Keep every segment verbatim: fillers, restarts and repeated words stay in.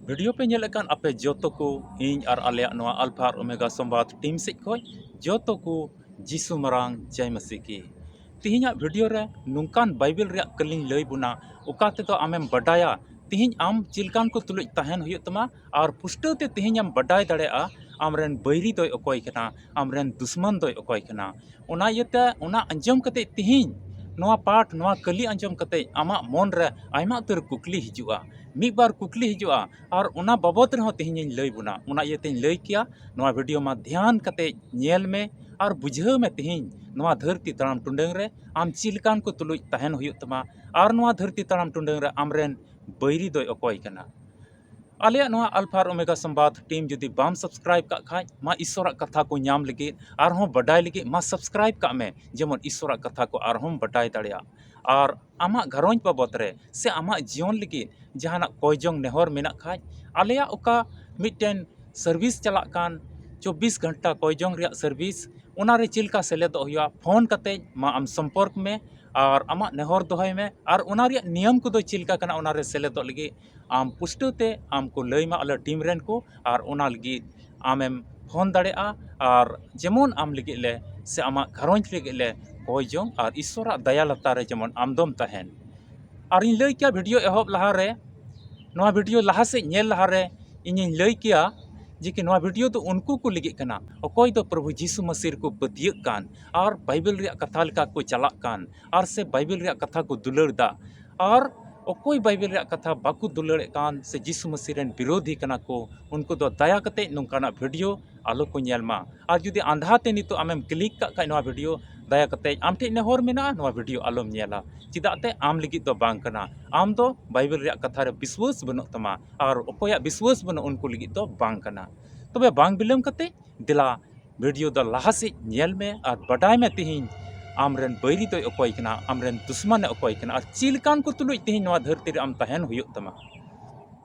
Video ᱯᱮ ᱧᱮᱞᱮᱫ ᱠᱟᱱ ᱟᱯᱮ ᱡᱚᱛᱚ ᱠᱚ, ᱤᱧ ᱟᱨ ᱟᱞᱮᱭᱟᱜ ᱱᱚᱣᱟ ᱟᱞᱯᱷᱟ ᱟᱨ ᱳᱢᱮᱜᱟ ᱥᱚᱢᱵᱟᱫ ᱴᱤᱢ ᱥᱮᱫ ᱠᱷᱚᱱ ᱡᱚᱛᱚ ᱠᱚ ᱡᱤᱥᱩ ᱢᱟᱨᱟᱝ ᱡᱟᱭ ᱢᱟᱹᱥᱤ ᱠᱤ᱾ ᱛᱮᱦᱮᱧᱟᱜ ᱵᱷᱤᱰᱤᱭᱳ ᱨᱮ ᱱᱚᱝᱠᱟᱱ ᱵᱟᱭᱵᱮᱞ ᱨᱮᱭᱟᱜ ᱠᱟᱹᱞᱤᱧ ᱞᱟᱹᱭ ᱵᱚᱱᱟ, ᱚᱠᱟ ᱛᱮᱫᱚ ᱟᱢᱮᱢ ᱵᱟᱰᱟᱭᱟ ᱛᱮᱦᱮᱧ ᱟᱢ ᱪᱮᱫ ᱞᱮᱠᱟᱱ ᱠᱚ ᱛᱩᱞᱩᱡ ᱛᱟᱦᱮᱱ ᱦᱩᱭᱩᱜ ᱛᱟᱢᱟ, ᱟᱨ ᱯᱩᱥᱴᱟᱹᱣ ᱛᱮ ᱛᱮᱦᱮᱧ ᱮᱢ ᱵᱟᱰᱟᱭ ᱫᱟᱲᱮᱭᱟᱜᱼᱟ ᱟᱢᱨᱮᱱ ᱵᱟᱹᱭᱨᱤ ᱫᱚᱭ ᱚᱠᱚᱭ ᱠᱟᱱᱟ, ᱟᱢᱨᱮᱱ ᱫᱩᱥᱢᱟᱱ ᱫᱚᱭ ᱚᱠᱚᱭ ᱠᱟᱱᱟ᱾ ᱚᱱᱟ ᱤᱭᱟᱹᱛᱮ ᱚᱱᱟ ᱟᱸᱡᱚᱢ ᱠᱟᱛᱮ ᱛᱮᱦᱮᱧ ᱱᱚᱣᱟ ᱯᱟᱴ, ᱱᱚᱣᱟ ᱠᱟᱹᱞᱤ ᱟᱸᱡᱚᱢ ᱠᱟᱛᱮ ᱟᱢᱟᱜ ᱢᱚᱱ ᱨᱮ ᱟᱭᱢᱟ ᱩᱛᱟᱹᱨ ᱠᱩᱠᱞᱤ ᱦᱤᱡᱩᱜᱼᱟ, ᱢᱤᱫ ᱵᱟᱨ ᱠᱩᱠᱞᱤ ᱦᱤᱡᱩᱜᱼᱟ, ᱟᱨ ᱚᱱᱟ ᱵᱟᱵᱚᱛ ᱨᱮᱦᱚᱸ ᱛᱮᱦᱮᱧᱤᱧ ᱞᱟᱹᱭ ᱵᱚᱱᱟ᱾ ᱚᱱᱟ ᱤᱭᱟᱹᱛᱮᱧ ᱞᱟᱹᱭ ᱠᱮᱭᱟ, ᱱᱚᱣᱟ ᱵᱷᱤᱰᱤᱭᱳ ᱢᱟ ᱫᱷᱮᱭᱟᱱ ᱠᱟᱛᱮ ᱧᱮᱞ ᱢᱮ ᱟᱨ ᱵᱩᱡᱷᱟᱹᱣ ᱢᱮ ᱛᱮᱦᱮᱧ ᱱᱚᱣᱟ ᱫᱷᱟᱹᱨᱛᱤ ᱛᱟᱲᱟᱢ ᱴᱩᱰᱟᱹᱝ ᱨᱮ ᱟᱢ ᱪᱮᱫ ᱞᱮᱠᱟᱱ ᱠᱚ ᱛᱩᱞᱩᱡ ᱛᱟᱦᱮᱱ ᱦᱩᱭᱩᱜ ᱛᱟᱢᱟ, ᱟᱨ ᱱᱚᱣᱟ ᱫᱷᱟᱹᱨᱛᱤ ᱛᱟᱲᱟᱢ ᱴᱩᱰᱟᱹᱝ ᱨᱮ ᱟᱢᱨᱮᱱ ᱵᱟᱹᱭᱨᱤ ᱫᱚᱭ ᱚᱠᱚᱭ ᱠᱟᱱᱟ᱾ ᱟᱞᱮᱭᱟᱜ ᱱᱚᱣᱟ ᱟᱞᱯᱷᱟ ᱟᱨ ᱳᱢᱮᱜᱟ ᱥᱚᱢᱵᱟᱫ ᱴᱤᱢ ᱡᱩᱫᱤ ᱵᱟᱢ ᱥᱟᱵᱥᱠᱨᱟᱭᱤᱵ ᱠᱟᱜ ᱠᱷᱟᱡ, ᱢᱟ ᱤᱥᱥᱚᱨᱟᱜ ᱠᱟᱛᱷᱟ ᱠᱚ ᱧᱟᱢ ᱞᱟᱹᱜᱤᱫ, ᱟᱨᱦᱚᱸ ᱵᱟᱰᱟᱭ ᱞᱟᱹᱜᱤᱫ, ᱢᱟ ᱥᱟᱵᱥᱠᱨᱟᱭᱤᱵ ᱠᱟᱜ ᱢᱮ, ᱡᱮᱢᱚᱱ ᱤᱥᱥᱚᱨᱟᱜ ᱠᱟᱛᱷᱟ ᱠᱚ ᱟᱨᱦᱚᱸᱢ ᱵᱟᱰᱟᱭ ᱫᱟᱲᱮᱭᱟᱜ᱾ ᱟᱨ ᱟᱢᱟᱜ ᱜᱷᱟᱨᱚᱸᱡᱽ ᱵᱟᱵᱚᱛ ᱨᱮ ᱥᱮ ᱟᱢᱟᱜ ᱡᱤᱭᱚᱱ ᱞᱟᱹᱜᱤᱫ ᱡᱟᱦᱟᱱᱟᱜ ᱠᱚᱭ ᱡᱚᱝ ᱱᱮᱦᱚᱨ ᱢᱮᱱᱟᱜ ᱠᱷᱟᱡ, ᱟᱞᱮᱭᱟᱜ ᱚᱠᱟ ᱢᱤᱫᱴᱮᱱ ᱥᱟᱨᱵᱷᱤᱥ ᱪᱟᱞᱟᱜ ᱠᱟᱱ, ᱪᱚᱵᱵᱤᱥ ᱜᱷᱚᱱᱴᱟ ᱠᱚᱭ ᱡᱚᱝ ᱨᱮᱭᱟᱜ ᱥᱟᱨᱵᱷᱤᱥ, ᱚᱱᱟᱨᱮ ᱪᱮᱫ ᱞᱮᱠᱟ ᱥᱮᱞᱮᱫᱚᱜ ᱦᱩᱭᱩᱜᱼᱟ, ᱯᱷᱳᱱ ᱠᱟᱛᱮ ᱢᱟ ᱟᱢ ᱥᱚᱢᱯᱚᱨᱠ ᱢᱮ ᱟᱨ ᱟᱢᱟᱜ ᱱᱮᱦᱚᱨ ᱫᱚᱦᱚᱭ ᱢᱮ, ᱟᱨ ᱚᱱᱟ ᱨᱮᱭᱟᱜ ᱱᱤᱭᱚᱢ ᱠᱚᱫᱚ ᱪᱮᱫ ᱞᱮᱠᱟ ᱠᱟᱱᱟ, ᱚᱱᱟᱨᱮ ᱥᱮᱞᱮᱫᱚᱜ ᱞᱟᱹᱜᱤᱫ ᱟᱢ ᱯᱩᱥᱴᱟᱹᱣ ᱛᱮ ᱟᱢ ᱠᱚ ᱞᱟᱹᱭ ᱢᱟ ᱟᱞᱮ ᱴᱤᱢ ᱨᱮᱱ ᱠᱚ, ᱟᱨ ᱚᱱᱟ ᱞᱟᱹᱜᱤᱫ ᱟᱢᱮᱢ ᱯᱷᱳᱱ ᱫᱟᱲᱮᱭᱟᱜᱼᱟ᱾ ᱟᱨ ᱡᱮᱢᱚᱱ ᱟᱢ ᱞᱟᱹᱜᱤᱫ ᱞᱮ ᱥᱮ ᱟᱢᱟᱜ ᱜᱷᱟᱨᱚᱸᱡᱽ ᱞᱟᱹᱜᱤᱫ ᱞᱮ ᱠᱚᱭ ᱡᱚᱝ ᱟᱨ ᱤᱥᱥᱚᱨᱟᱜ ᱫᱟᱭᱟ ᱞᱟᱛᱟᱨ ᱨᱮ ᱡᱮᱢᱚᱱ ᱟᱢ ᱫᱚᱢ ᱛᱟᱦᱮᱱ᱾ ᱟᱨᱤᱧ ᱞᱟᱹᱭ ᱠᱮᱭᱟ ᱵᱷᱤᱰᱤᱭᱳ ᱮᱦᱚᱵ ᱞᱟᱦᱟᱨᱮ, ᱱᱚᱣᱟ ᱵᱷᱤᱰᱤᱭᱳ ᱞᱟᱦᱟ ᱥᱮᱫ ᱧᱮᱞ ᱞᱟᱦᱟᱨᱮ ᱤᱧᱤᱧ ᱞᱟᱹᱭ ᱠᱮᱭᱟ ᱡᱮ ᱠᱤ ᱱᱚᱣᱟ ᱵᱷᱤᱰᱤᱭᱳ ᱫᱚ ᱩᱱᱠᱩ ᱠᱚ ᱞᱟᱹᱜᱤᱫ ᱠᱟᱱᱟ, ᱚᱠᱚᱭ ᱫᱚ ᱯᱨᱚᱵᱷᱩ ᱡᱤᱥᱩ ᱢᱟᱹᱥᱤ ᱨᱮᱠᱚ ᱯᱟᱹᱛᱭᱟᱹᱜ ᱠᱟᱱ ᱟᱨ ᱵᱟᱭᱵᱮᱞ ᱨᱮᱭᱟᱜ ᱠᱟᱛᱷᱟ ᱞᱮᱠᱟ ᱠᱚ ᱪᱟᱞᱟᱜ ᱠᱟᱱ ᱟᱨ ᱥᱮ ᱵᱟᱭᱵᱮᱞ ᱨᱮᱭᱟᱜ ᱠᱟᱛᱷᱟ ᱠᱚ ᱫᱩᱞᱟᱹᱲ ᱫᱟ᱾ ᱟᱨ ᱚᱠᱚᱭ ᱵᱟᱭᱵᱮᱞ ᱨᱮᱭᱟᱜ ᱠᱟᱛᱷᱟ ᱵᱟᱠᱚ ᱫᱩᱞᱟᱹᱲᱮᱫ ᱠᱟᱱ ᱥᱮ ᱡᱤᱥᱩ ᱢᱟᱹᱥᱤ ᱨᱮᱱ ᱵᱤᱨᱳᱫᱷᱤ ᱠᱟᱱᱟ ᱠᱚ, ᱩᱱᱠᱩ ᱫᱚ ᱫᱟᱭᱟ ᱠᱟᱛᱮ ᱱᱚᱝᱠᱟᱱᱟᱜ ᱵᱷᱤᱰᱤᱭᱳ ᱟᱞᱚ ᱠᱚ ᱧᱮᱞ ᱢᱟ᱾ ᱟᱨ ᱡᱩᱫᱤ ᱟᱸᱫᱷᱟ ᱛᱮ ᱱᱤᱛᱚᱜ ᱟᱢᱮᱢ ᱠᱞᱤᱠ ᱠᱟᱜ ᱠᱷᱟᱡ ᱱᱚᱣᱟ ᱵᱷᱤᱰᱤᱭᱳ, ᱫᱟᱭᱟ ᱠᱟᱛᱮ ᱟᱢ ᱴᱷᱮᱱ ᱱᱮᱦᱚᱨ ᱢᱮᱱᱟᱜᱼᱟ, ᱱᱚᱣᱟ ᱵᱷᱤᱰᱤᱭᱳ ᱟᱞᱚᱢ ᱧᱮᱞᱟ᱾ ᱪᱮᱫᱟᱜ ᱛᱮ ᱟᱢ ᱞᱟᱹᱜᱤᱫ ᱫᱚ ᱵᱟᱝ ᱠᱟᱱᱟ᱾ ᱟᱢ ᱫᱚ ᱵᱟᱭᱵᱮᱞ ᱨᱮᱭᱟᱜ ᱠᱟᱛᱷᱟ ᱨᱮ ᱵᱤᱥᱣᱟᱹᱥ ᱵᱟᱹᱱᱩᱜ ᱛᱟᱢᱟ, ᱟᱨ ᱚᱠᱚᱭᱟᱜ ᱵᱤᱥᱣᱟᱹᱥ ᱵᱟᱹᱱᱩᱜ ᱩᱱᱠᱩ ᱞᱟᱹᱜᱤᱫ ᱫᱚ ᱵᱟᱝ ᱠᱟᱱᱟ᱾ ᱛᱚᱵᱮ ᱵᱟᱝ ᱵᱤᱞᱚᱢ ᱠᱟᱛᱮ ᱫᱮᱞᱟ ᱵᱷᱤᱰᱤᱭᱳ ᱫᱚ ᱞᱟᱦᱟ ᱥᱮᱫ ᱧᱮᱞ ᱢᱮ ᱟᱨ ᱵᱟᱰᱟᱭ ᱢᱮ ᱛᱮᱦᱮᱧ ᱟᱢᱨᱮᱱ ᱵᱟᱹᱭᱨᱤ ᱫᱚᱭ ᱚᱠᱚᱭ ᱠᱟᱱᱟ, ᱟᱢᱨᱮᱱ ᱫᱩᱥᱢᱟᱱᱮ ᱚᱠᱚᱭ ᱠᱟᱱᱟ, ᱟᱨ ᱪᱮᱫ ᱞᱮᱠᱟᱱ ᱠᱚ ᱛᱩᱞᱩᱡ ᱛᱮᱦᱮᱧ ᱱᱚᱣᱟ ᱫᱷᱟᱹᱨᱛᱤ ᱨᱮ ᱟᱢ ᱛᱟᱦᱮᱱ ᱦᱩᱭᱩᱜ ᱛᱟᱢᱟ᱾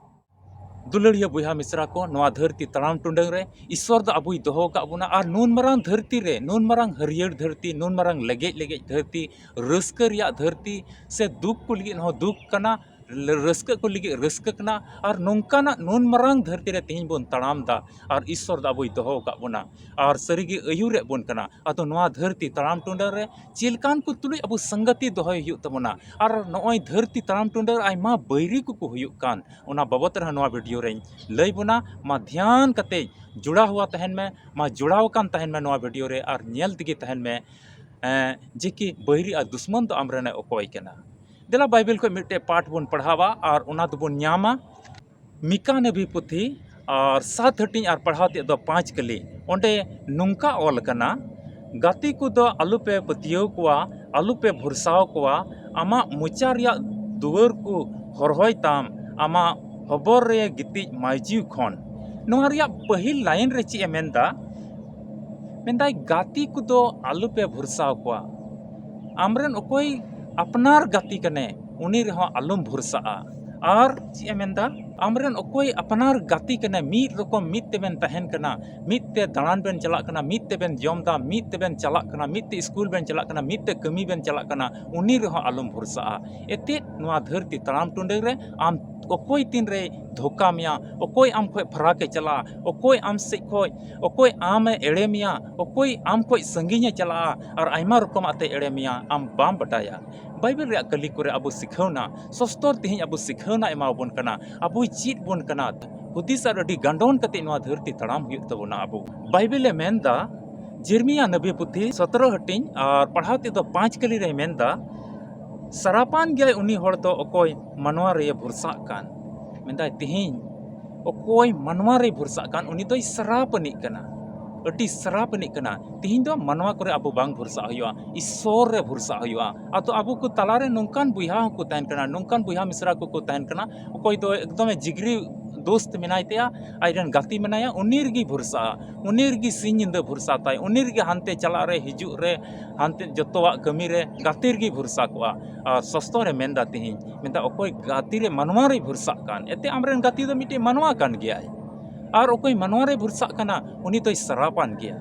ᱫᱩᱞᱟᱹᱲᱤᱭᱟᱹ ᱵᱚᱭᱦᱟ ᱢᱤᱥᱨᱟ ᱠᱚ, ᱱᱚᱣᱟ ᱫᱷᱟᱹᱨᱛᱤ ᱛᱟᱲᱟᱢ ᱴᱩᱰᱟᱹᱝ ᱨᱮ ᱤᱥᱥᱚᱨ ᱫᱚ ᱟᱵᱚᱭ ᱫᱚᱦᱚ ᱟᱠᱟᱫ ᱵᱚᱱᱟ, ᱟᱨ ᱱᱩᱱ ᱢᱟᱨᱟᱝ ᱫᱷᱟᱹᱨᱛᱤ ᱨᱮ, ᱱᱩᱱ ᱢᱟᱨᱟᱝ ᱦᱟᱹᱨᱭᱟᱹᱲ ᱫᱷᱟᱹᱨᱛᱤ, ᱱᱩᱱ ᱢᱟᱨᱟᱝ ᱞᱮᱜᱮᱡ ᱞᱮᱜᱮᱡ ᱫᱷᱟᱹᱨᱛᱤ, ᱨᱟᱹᱥᱠᱟᱹ ᱨᱮᱭᱟᱜ ᱫᱷᱟᱹᱨᱛᱤ, ᱥᱮ ᱫᱩᱠ ᱠᱚ ᱞᱟᱹᱜᱤᱫ ᱦᱚᱸ ᱫᱩᱠ ᱠᱟᱱᱟ, ᱨᱟᱹᱥᱠᱟᱹ ᱠᱚ ᱞᱟᱹᱜᱤᱫ ᱨᱟᱹᱥᱠᱟᱹ ᱠᱟᱱᱟ᱾ ᱟᱨ ᱱᱚᱝᱠᱟᱱᱟᱜ ᱱᱩᱱ ᱢᱟᱨᱟᱝ ᱫᱷᱟᱹᱨᱛᱤ ᱨᱮ ᱛᱮᱦᱮᱧ ᱵᱚᱱ ᱛᱟᱲᱟᱢ ᱮᱫᱟ, ᱟᱨ ᱤᱥᱥᱚᱨ ᱫᱚ ᱟᱵᱚᱭ ᱫᱚᱦᱚ ᱟᱠᱟᱫ ᱵᱚᱱᱟ, ᱟᱨ ᱥᱟᱹᱨᱤᱜᱮ ᱟᱹᱭᱩᱨᱮᱫ ᱵᱚᱱ ᱠᱟᱱᱟ᱾ ᱟᱫᱚ ᱱᱚᱣᱟ ᱫᱷᱟᱹᱨᱛᱤ ᱛᱟᱲᱟᱢ ᱴᱩᱰᱟᱹ ᱨᱮ ᱪᱮᱫ ᱞᱮᱠᱟᱱ ᱠᱚ ᱛᱩᱞᱩᱡ ᱟᱵᱚ ᱥᱟᱝᱜᱟᱛᱤ ᱫᱚᱦᱚᱭ ᱦᱩᱭᱩᱜ ᱛᱟᱵᱚᱱᱟ, ᱟᱨ ᱱᱚᱜᱼᱚᱭ ᱫᱷᱟᱹᱨᱛᱤ ᱛᱟᱲᱟᱢ ᱴᱩᱰᱟᱹ ᱨᱮ ᱟᱭᱢᱟ ᱵᱟᱹᱭᱨᱤ ᱠᱚᱠᱚ ᱦᱩᱭᱩᱜ ᱠᱟᱱ, ᱚᱱᱟ ᱵᱟᱵᱚᱛ ᱨᱮᱦᱚᱸ ᱱᱚᱣᱟ ᱵᱷᱤᱰᱤᱭᱳ ᱨᱮᱧ ᱞᱟᱹᱭ ᱵᱚᱱᱟ᱾ ᱢᱟ ᱫᱷᱮᱭᱟᱱ ᱠᱟᱛᱮ ᱡᱚᱲᱟᱣ ᱦᱩᱣᱟ ᱛᱟᱦᱮᱱ ᱢᱮ, ᱢᱟ ᱡᱚᱲᱟᱣ ᱟᱠᱟᱱ ᱛᱟᱦᱮᱱ ᱢᱮ ᱱᱚᱣᱟ ᱵᱷᱤᱰᱤᱭᱳ ᱨᱮ, ᱟᱨ ᱧᱮᱞ ᱛᱮᱜᱮ ᱛᱟᱦᱮᱱ ᱢᱮ, ᱮᱸ, ᱡᱮ ᱠᱤ ᱵᱟᱹᱭᱨᱤ ᱟᱨ ᱫᱩᱥᱢᱚᱱ ᱫᱚ ᱟᱢᱨᱮᱱ ᱮ ᱚᱠᱚᱭ ᱠᱟᱱᱟ᱾ ᱫᱮᱞᱟ ᱵᱟᱭᱵᱮᱞ ᱠᱷᱚᱱ ᱢᱤᱫᱴᱮᱡ ᱯᱟᱴ ᱵᱚᱱ ᱯᱟᱲᱦᱟᱣᱟ ᱟᱨ ᱚᱱᱟ ᱫᱚᱵᱚᱱ ᱧᱟᱢᱟ ᱢᱤᱠᱟ ᱱᱟᱵᱤ ᱯᱩᱛᱷᱤ ᱟᱨ ᱥᱟᱛ ᱦᱟᱹᱴᱤᱧ ᱟᱨ ᱯᱟᱲᱦᱟᱣ ᱛᱮᱫ ᱫᱚ ᱯᱟᱸᱪ ᱠᱟᱹᱞᱤ᱾ ᱚᱸᱰᱮ ᱱᱚᱝᱠᱟ ᱚᱞ ᱟᱠᱟᱱᱟ, "ᱜᱟᱛᱮ ᱠᱚᱫᱚ ᱟᱞᱚᱯᱮ ᱯᱟᱹᱛᱭᱟᱹᱣ ᱠᱚᱣᱟ, ᱟᱞᱚᱯᱮ ᱵᱷᱚᱨᱥᱟᱣ ᱠᱚᱣᱟ, ᱟᱢᱟᱜ ᱢᱚᱪᱟ ᱨᱮᱭᱟᱜ ᱫᱩᱣᱟᱹᱨ ᱠᱚ ᱦᱚᱨᱦᱚᱭ ᱛᱟᱢ, ᱟᱢᱟᱜ ᱦᱚᱵᱚᱨ ᱨᱮ ᱜᱤᱛᱤᱡ ᱢᱟᱹᱭᱡᱩ ᱠᱷᱚᱱ᱾" ᱱᱚᱣᱟ ᱨᱮᱭᱟᱜ ᱯᱟᱹᱦᱤᱞ ᱞᱟᱭᱤᱱ ᱨᱮ ᱪᱮᱫ ᱮ ᱢᱮᱱᱫᱟ? ᱢᱮᱱᱫᱟᱭ, "ᱜᱟᱛᱮ ᱠᱚᱫᱚ ᱟᱞᱚᱯᱮ ᱵᱷᱚᱨᱥᱟᱣ ᱠᱚᱣᱟ, ᱟᱢᱨᱮᱱ ᱚᱠᱚᱭ ᱟᱯᱱᱟᱨ ᱜᱟᱛᱮ ᱠᱟᱱᱮ, ᱩᱱᱤ ᱨᱮᱦᱚᱸ ᱟᱞᱚᱢ ᱵᱷᱚᱨᱥᱟᱜᱼᱟ᱾" ᱟᱨ ᱪᱮᱫ ᱮ ᱢᱮᱱᱫᱟ? "ᱟᱢᱨᱮᱱ ᱚᱠᱚᱭ ᱟᱯᱱᱟᱨ ᱜᱟᱛᱮ ᱠᱟᱱᱮ, ᱢᱤᱫ ᱨᱚᱠᱚᱢ ᱢᱤᱫ ᱛᱮᱵᱮᱱ ᱛᱟᱦᱮᱱ ᱠᱟᱱᱟ, ᱢᱤᱫ ᱛᱮ ᱫᱟᱬᱟᱱ ᱵᱮᱱ ᱪᱟᱞᱟᱜ ᱠᱟᱱᱟ, ᱢᱤᱫ ᱛᱮᱵᱮᱱ ᱡᱚᱢ ᱫᱟ, ᱢᱤᱫ ᱛᱮᱵᱮᱱ ᱪᱟᱞᱟᱜ ᱠᱟᱱᱟ, ᱢᱤᱫ ᱛᱮ ᱥᱠᱩᱞ ᱵᱮᱱ ᱪᱟᱞᱟᱜ ᱠᱟᱱᱟ, ᱢᱤᱫ ᱛᱮ ᱠᱟᱹᱢᱤ ᱵᱮᱱ ᱪᱟᱞᱟᱜ ᱠᱟᱱᱟ, ᱩᱱᱤ ᱨᱮᱦᱚᱸ ᱟᱞᱚᱢ ᱵᱷᱚᱨᱥᱟᱜᱼᱟ᱾" ᱮᱛᱮᱫ ᱱᱚᱣᱟ ᱫᱷᱟᱹᱨᱛᱤ ᱛᱟᱲᱟᱢ ᱴᱩᱰᱟᱹ ᱨᱮ ᱟᱢ ᱚᱠᱚᱭ ᱛᱤᱱ ᱨᱮᱭ ᱫᱷᱳᱠᱟ ᱢᱮᱭᱟ, ᱚᱠᱚᱭ ᱟᱢ ᱠᱷᱚᱡ ᱯᱷᱟᱨᱟᱠ ᱮ ᱪᱟᱞᱟᱜᱼᱟ, ᱚᱠᱚᱭ ᱟᱢ ᱥᱮᱫ ᱠᱷᱚᱡ, ᱚᱠᱚᱭ ᱟᱢ ᱮ ᱮᱲᱮ ᱢᱮᱭᱟ, ᱚᱠᱚᱭ ᱟᱢ ᱠᱷᱚᱡ ᱥᱟᱺᱜᱤᱧ ᱮ ᱪᱟᱞᱟᱜᱼᱟ ᱟᱨ ᱟᱭᱢᱟ ᱨᱚᱠᱚᱢᱟᱜ ᱛᱮ ᱮᱲᱮ ᱢᱮᱭᱟ, ᱟᱢ ᱵᱟᱢ ᱵᱟᱰᱟᱭᱟ᱾ ᱵᱟᱭᱵᱮᱞ ᱨᱮᱭᱟᱜ ᱠᱟᱹᱞᱤ ᱠᱚᱨᱮ ᱟᱵᱚ ᱥᱤᱠᱷᱟᱹᱣᱱᱟ, ᱥᱚᱥᱛᱚᱨ ᱛᱮᱦᱮᱧ ᱟᱵᱚ ᱥᱤᱠᱷᱟᱹᱣᱱᱟ ᱮᱢᱟᱵᱚᱱ ᱠᱟᱱᱟ, ᱟᱵᱚᱭ ᱪᱮᱫ ᱵᱚᱱ ᱠᱟᱱᱟ᱾ ᱦᱩᱫᱤᱥ ᱟᱨ ᱟᱹᱰᱤ ᱜᱟᱱᱰᱚᱱ ᱠᱟᱛᱮ ᱱᱚᱣᱟ ᱫᱷᱟᱹᱨᱛᱤ ᱛᱟᱲᱟᱢ ᱦᱩᱭᱩᱜ ᱛᱟᱵᱚᱱᱟ ᱟᱵᱚ᱾ ᱵᱟᱭᱵᱮᱞ ᱮ ᱢᱮᱱᱫᱟ, ᱡᱮᱨᱢᱤᱭᱟ ᱱᱟᱵᱤ ᱯᱩᱛᱷᱤ ᱥᱚᱛᱨᱚ ᱦᱟᱹᱴᱤᱧ ᱟᱨ ᱯᱟᱲᱦᱟᱣ ᱛᱮᱫᱚ ᱯᱟᱸᱪ ᱠᱟᱹᱞᱤ ᱨᱮᱭ ᱢᱮᱱᱫᱟ, "ᱥᱟᱨᱟᱯᱟᱱ ᱜᱮᱭᱟᱭ ᱩᱱᱤ ᱦᱚᱲ ᱫᱚ ᱚᱠᱚᱭ ᱢᱟᱱᱣᱟ ᱨᱮᱭ ᱵᱷᱚᱨᱥᱟᱜ ᱠᱟᱱ᱾" ᱢᱮᱱᱫᱟᱭ, ᱛᱮᱦᱮᱧ ᱚᱠᱚᱭ ᱢᱟᱱᱣᱟ ᱨᱮᱭ ᱵᱷᱚᱨᱥᱟᱜ ᱠᱟᱱ, ᱩᱱᱤ ᱫᱚᱭ ᱥᱟᱨᱟᱯ ᱟᱹᱱᱤᱡ ᱠᱟᱱᱟ, ᱟᱹᱰᱤ ᱥᱟᱨᱟᱯ ᱟᱹᱱᱤᱡ ᱠᱟᱱᱟ᱾ ᱛᱮᱦᱮᱧ ᱫᱚ ᱢᱟᱱᱣᱟ ᱠᱚᱨᱮ ᱟᱵᱚ ᱵᱟᱝ ᱵᱷᱚᱨᱥᱟᱜ ᱦᱩᱭᱩᱜᱼᱟ, ᱤᱥᱥᱚᱨ ᱨᱮ ᱵᱷᱚᱨᱥᱟᱜ ᱦᱩᱭᱩᱜᱼᱟ᱾ ᱟᱫᱚ ᱟᱵᱚ ᱠᱚ ᱛᱟᱞᱟᱨᱮ ᱱᱚᱝᱠᱟᱱ ᱵᱚᱭᱦᱟ ᱦᱚᱸᱠᱚ ᱛᱟᱦᱮᱱ ᱠᱟᱱᱟ, ᱱᱚᱝᱠᱟᱱ ᱵᱚᱭᱦᱟ ᱢᱤᱥᱨᱟ ᱠᱚᱠᱚ ᱛᱟᱦᱮᱱ ᱠᱟᱱᱟ, ᱚᱠᱚᱭ ᱫᱚ ᱮᱠᱫᱚᱢᱮ ᱡᱤᱜᱽᱨᱤ ᱫᱳᱥᱛ ᱢᱮᱱᱟᱭ ᱛᱟᱭᱟ, ᱟᱡᱨᱮᱱ ᱜᱟᱛᱮ ᱢᱮᱱᱟᱭᱟ, ᱩᱱᱤ ᱨᱮᱜᱮᱭ ᱵᱷᱚᱨᱥᱟᱜᱼᱟ, ᱩᱱᱤ ᱨᱮᱜᱮ ᱥᱤᱧ ᱧᱤᱫᱟᱹ ᱵᱷᱚᱨᱥᱟ ᱛᱟᱭ, ᱩᱱᱤ ᱨᱮᱜᱮ ᱦᱟᱱᱛᱮ ᱪᱟᱞᱟᱜ ᱨᱮ, ᱦᱤᱡᱩᱜ ᱨᱮ, ᱦᱟᱱᱛᱮ ᱡᱚᱛᱚᱣᱟᱜ ᱠᱟᱹᱢᱤ ᱨᱮ ᱜᱟᱛᱮ ᱨᱮᱜᱮᱭ ᱵᱷᱚᱨᱥᱟ ᱠᱚᱜᱼᱟ᱾ ᱟᱨ ᱥᱚᱥᱛᱚ ᱨᱮ ᱢᱮᱱᱫᱟ ᱛᱮᱦᱮᱧ, ᱢᱮᱱᱫᱟ, ᱚᱠᱚᱭ ᱜᱟᱛᱮ ᱨᱮ ᱢᱟᱱᱣᱟ ᱨᱮᱭ ᱵᱷᱚᱨᱥᱟᱜ ᱠᱟᱱ, ᱮᱱᱛᱮ ᱟᱢᱨᱮᱱ ᱜᱟᱛᱮ ᱫᱚ ᱢᱤᱫᱴᱮᱱ ᱢᱟᱱᱣᱟ ᱠᱟᱱ ᱜᱮᱭᱟᱭ᱾ ᱟᱨ ᱚᱠᱚᱭ ᱢᱟᱱᱣᱟ ᱨᱮᱭ ᱵᱷᱚᱨᱥᱟᱜ ᱠᱟᱱᱟ, ᱩᱱᱤ ᱫᱚᱭ ᱥᱟᱨᱟᱯᱟᱱ ᱜᱮᱭᱟ᱾